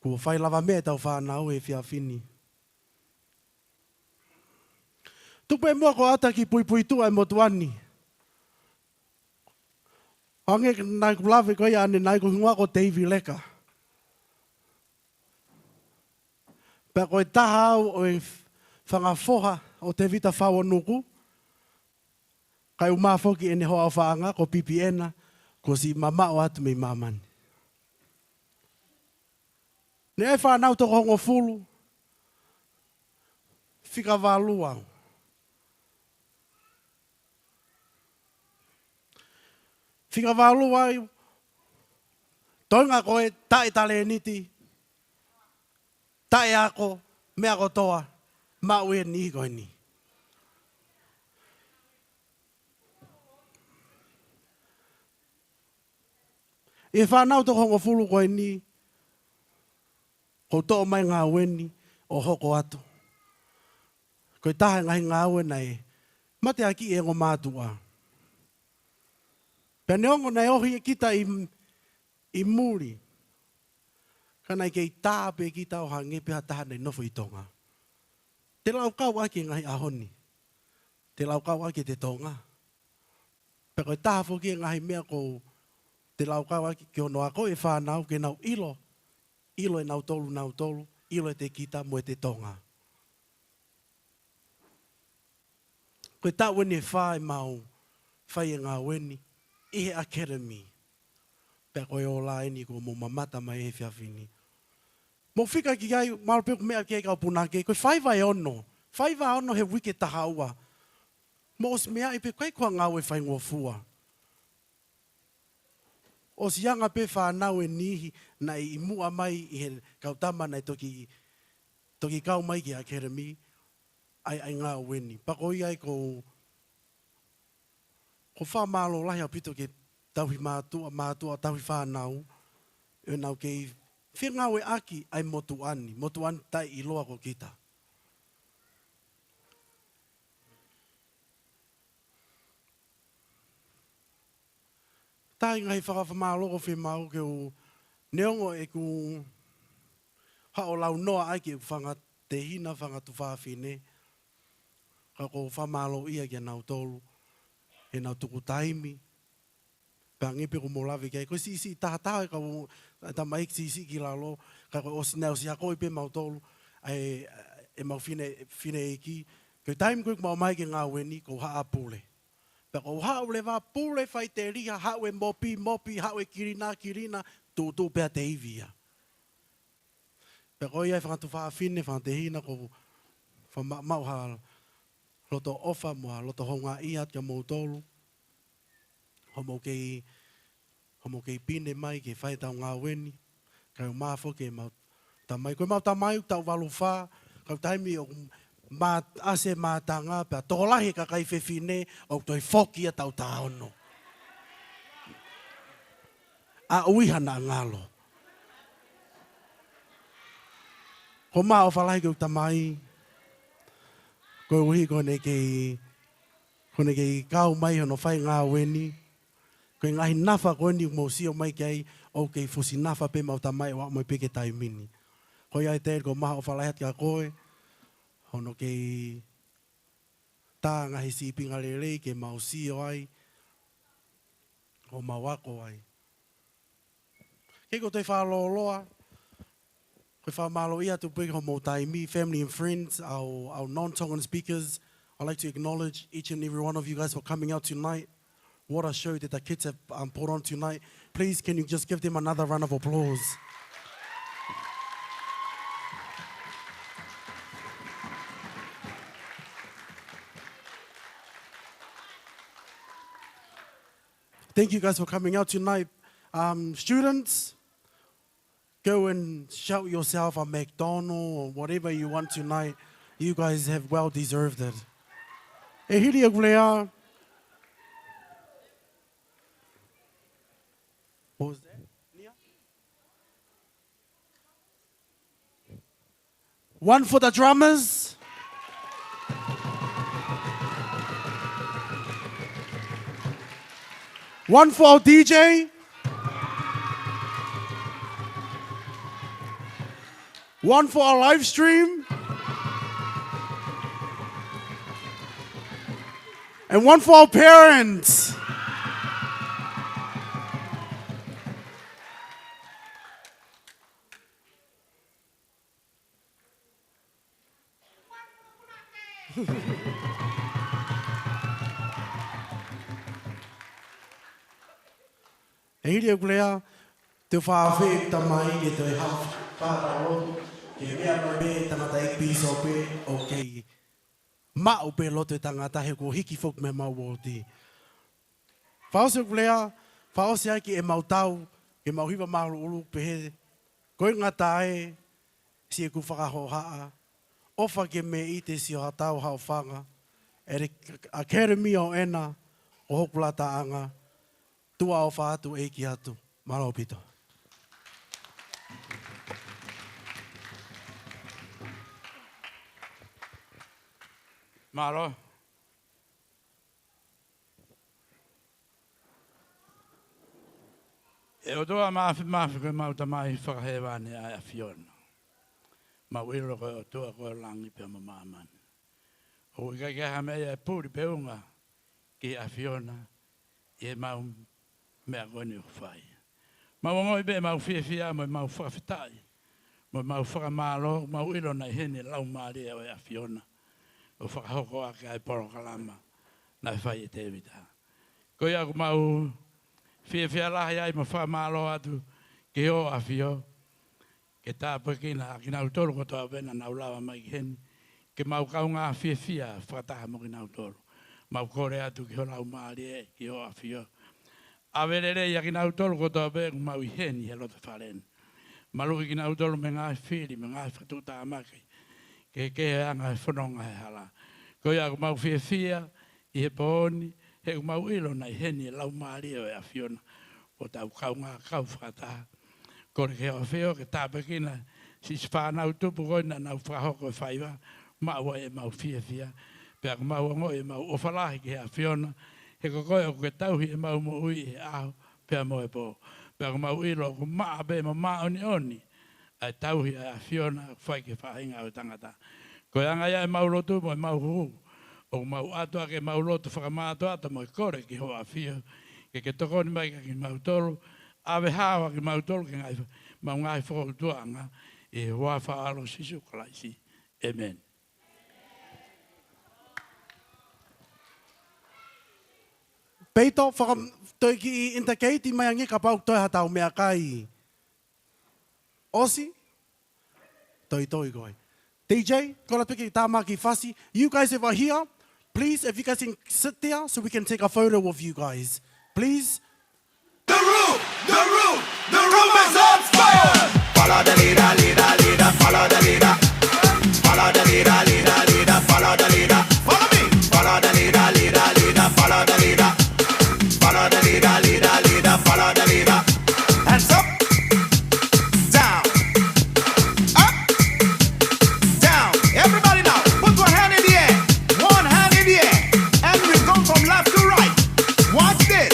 kuo fai lavameʻa ʻetau fānau he efiafi ni. Tuku pē muʻa ke u ʻoatu ha kiʻi puipuituʻa e motuʻa ni. Hangē naʻá ku lave ko ia ʻanenai, ko hoku hingoa ko Teivi Leka. Pea ko e taha au ʻo e fanga foha ʻo Tēvita Fauonuku, kae ʻumaʻā foki ʻene hoa ʻofaʻanga ko Pipi ʻEna, kuo siʻi mamaʻo atu mei māmani. Naʻe ʻi ai e fānau toko hongofulu, fika valu au. Fika valu au, toenga ko e taʻe talēniti, taʻe ako, meʻa kotoa, maʻu ʻe he niʻihi ko eni. ʻI he fānau toko hongofulu ko eni, kuo u toʻo mai e ngāue ni ʻo hoko atu. Ko e taha e ngaahi ngāue naʻe mateakiʻi e ongo mātuʻa. Pea neongo naʻe ohi ʻa kita ʻi, ʻi muli, ka naʻe kei tā pē kita ʻo hangē pē ha taha naʻe nofo ʻi Tonga. Te laukau ʻaki e ngaahi ʻaho ni. Te laukau ʻaki ʻete Tonga. Pea ko e taha foki e ngaahi meʻa ʻoku te laukau ʻaki ki hono akoʻi e fānau ke nau ʻilo, ʻilo ʻe nautolu, nautolu, ʻilo ʻiate kita mo ʻete Tonga. Ko e taʻu eni ʻe fā ʻemau fai e ngāue ni ʻi he academy. Pea ko e ola eni kuo mou mamata mai he efiafi ni. Mou fika ki ai, mahalo pē ʻoku meʻa ki ai e kau punake, ko e faiva ʻe ono. Faiva ʻe ono he uike taha ua. Mou ʻosi meaʻi pē ʻoku ʻikai ko ha ngāue faingofua. ʻOsi anga pē fānau e niʻihi naʻe ʻi muʻa mai ʻi he kau tama naʻe toki, toki kau mai ki he academy, ʻa e, ʻa e ngāue ni. Pea ko ia ai ʻoku ou, ʻoku ou fakamālō lahi ʻaupito ki he tauhi mātuʻa, mātuʻa tauhi fānau, ʻenau kei fengāueʻaki ʻa e motuʻa ni, motuʻa ni taʻeʻiloa ko kita. Taha e ngaahi fakafakamālō ʻoku ou fiemaʻu ke u, neongo ʻeku haʻu ʻo launoa ʻaki ʻeku fanga tehina, fanga tuofāfine, ka ʻoku ou fakamālōʻia kia nautolu heʻenau tuku taimi. Pea hangē pē ko hoʻomou lave ki ai, ko e siʻisiʻi tahataha e kau, ʻa e tamaiki siʻisiʻi ki lalo, ka kuo ʻosi, naʻe ʻosi akoʻi pē mautolu ʻa e, ʻemau fine, fineʻeiki. Ko e taimi ko ē ʻoku mau ō mai ki he ngāue ni, ʻoku ou haʻu ʻo pule. Pea ʻoku ou haʻu leva ʻo pule, fai telia, haʻu e mopi, mopi, haʻu e kilina, kilina, tuʻutuʻu pē ʻa Teivi ia. Pea ko ia e fanga tuofāfine, fanga tehina, ʻoku ou fakamaʻumaʻu ha loto ʻofa mo ha loto houngaʻia atu kia moutolu. Hoʻomou kei, hoʻomou kei pine mai ke fai ʻetau ngāue ni. Kae ʻumaʻā foki ʻemau tamai. Ko ʻemau tamai ʻoku taʻu valu fā, ka ʻoku taimi ʻoku mā-, ʻasi e mātanga, pea tokolahi e kakai fefine ʻoku toe foki ia taʻu taha ono. ʻA ui hana ngalo. ʻOku ou maʻu ʻofa lahi ki heʻeku tamai, koeʻuhi ko ʻene kei, ko ʻene kei kau mai hono fai ngāue ni. Ko e ngaahi nafa ko eni ʻoku mou sio mai ki ai, ʻoku kei fusi nafa pē ʻemau tamai ʻo aʻu mai pē ki he taimi ni. Ko ia ai te ko e maha ʻofa lahi atu kia koe, hono kei tā ngaahi sīpinga lelei ke mau sio ai, ʻo mau ako ai. Kei ko e toe fakalōloa, ko e fakamālō atu pē ki hoʻomou taimi, family and friends, our, our non-Tongan speakers. I'd like to acknowledge each and every one of you guys for coming out tonight. What a show that the kids have, um, put on tonight. Please, can you just give them another round of applause? Thank you guys for coming out tonight. Um, students, go and shout yourself a McDonald or whatever you want tonight. You guys have well deserved it. E hili ʻeku lea. What was that? Nia? One for the drummers. One for our D J. One for our live stream. And one for our parents. E hili ʻeku lea, te u fakaafeʻi e tamai ke toe haʻu fakataha lotu, ke meʻa mai pē tangataʻeiki pīsope ʻoku kei maʻu pē loto e tangata he kuo hiki foki mei heʻemau uooti. Fakaʻosi ʻeku lea, fakaʻosi ai ki heʻemau tau, ke mau hiva māʻulūʻulu pehē, ko e ngata ai, siʻeku fakahohaʻa, ʻofa ke mei te sio ha tau hao fanga, e le Academy ʻo ena, ko hoku lataʻanga, tuʻa ʻofa atu ʻEiki atu, mālō ʻaupito. Mālō. ʻE ʻOtua Māfimafi ko ʻemau Tamai fakahēvani ʻa e ʻAfiona. Mau ʻilo ko e ʻOtua ko e langi pea mo māmani. ʻOku ʻikai ke ʻi ai ha meʻa ia ʻe puli pe unga ki he ʻAfiona ʻi heʻemau meʻa ko eni ʻoku fai. Mau ongoʻi pē ʻemau fiefia mo ʻemau fakafetaʻi mo ʻemau fakamālō, mau ʻilo naʻe ʻi heni e Laumālie ʻo e ʻAfiona ʻo fakahoko ʻaki ʻa e polokalama naʻe fai ʻe Tēvita. Ko ia ʻoku mau fiefia lahi ai mo fakamālō atu ki hoʻo ʻAfio, ke tāpuekina ʻa kinautolu kotoa pē naʻa nau lava mai ki heni, ke mau kaungā fiefia fakataha mo kinautolu. Mau kole atu ki ho Laumālie, ki hoʻo ʻAfio, ʻave lelei ʻa kinautolu kotoa pē ʻoku mau ʻi heni he loto fale ni. Maluʻi kinautolu mei he ngaahi fili, mei he ngaahi fakatuʻutāmaki, ke kehe ʻa e anga e fononga he hala. Ko ia ʻoku mau fiefia ʻi he pō ni, he ʻoku mau ʻilo naʻe ʻi heni e Laumālie ʻo e ʻAfiona, ʻo tau kaungā kau fakataha. Kole ki hoʻo ʻAfio ke tāpuekina siʻi fānau tupu ko ē naʻa nau fakahoko e faiva, maʻu ai ʻemau fiefia. Pea ʻoku mau ongoʻi ʻemau ʻofa lahi ki he ʻAfiona, he ko koe ʻoku ke tauhi ʻemau moʻui he ʻaho pea mo e pō. Pea ʻoku mau ʻilo ʻoku maʻa pē mo māʻoniʻoni ʻa e tauhi ʻa e ʻAfiona ʻoku fai ki he faʻahinga ʻo e tangata. Ko e anga ia ʻemau lotu mo ʻemau huhu, ʻoku mau ʻatu ʻaki ʻemau lotu fakamātoato mo e kole ki hoʻo ʻAfio, ke ke tokoni mai kia kimautolu, ʻave hao ʻa kimautolu ki he ngaahi, ʻemau ngaahi fokoutuʻanga, ʻi he huafa ʻo ho ʻAlo Sīsū Kalaisi. ʻĒmeni. Peito, faka-, toe kiʻi indicate mai ange kapau toe ha tau meʻakai. ʻOsi? Toitoi koe. D J, kole atu ki he tāmaki fasi. You guys over here, please, if you guys can sit there so we can take a photo of you guys. Please. The room, the room, the room is on fire. Follow the leader, leader, leader, follow the leader. Follow the leader, leader, leader, follow the leader. Follow me. Follow the leader, leader, leader, follow the leader. Follow the leader, leader, leader, follow the leader. Hands up, down, up, down. Everybody now, put one hand in the air, one hand in the air, and we go from left to right. Watch this.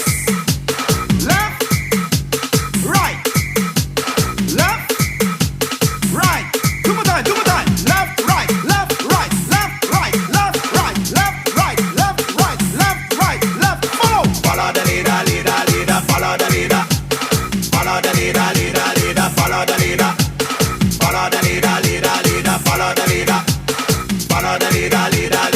Ira, ira,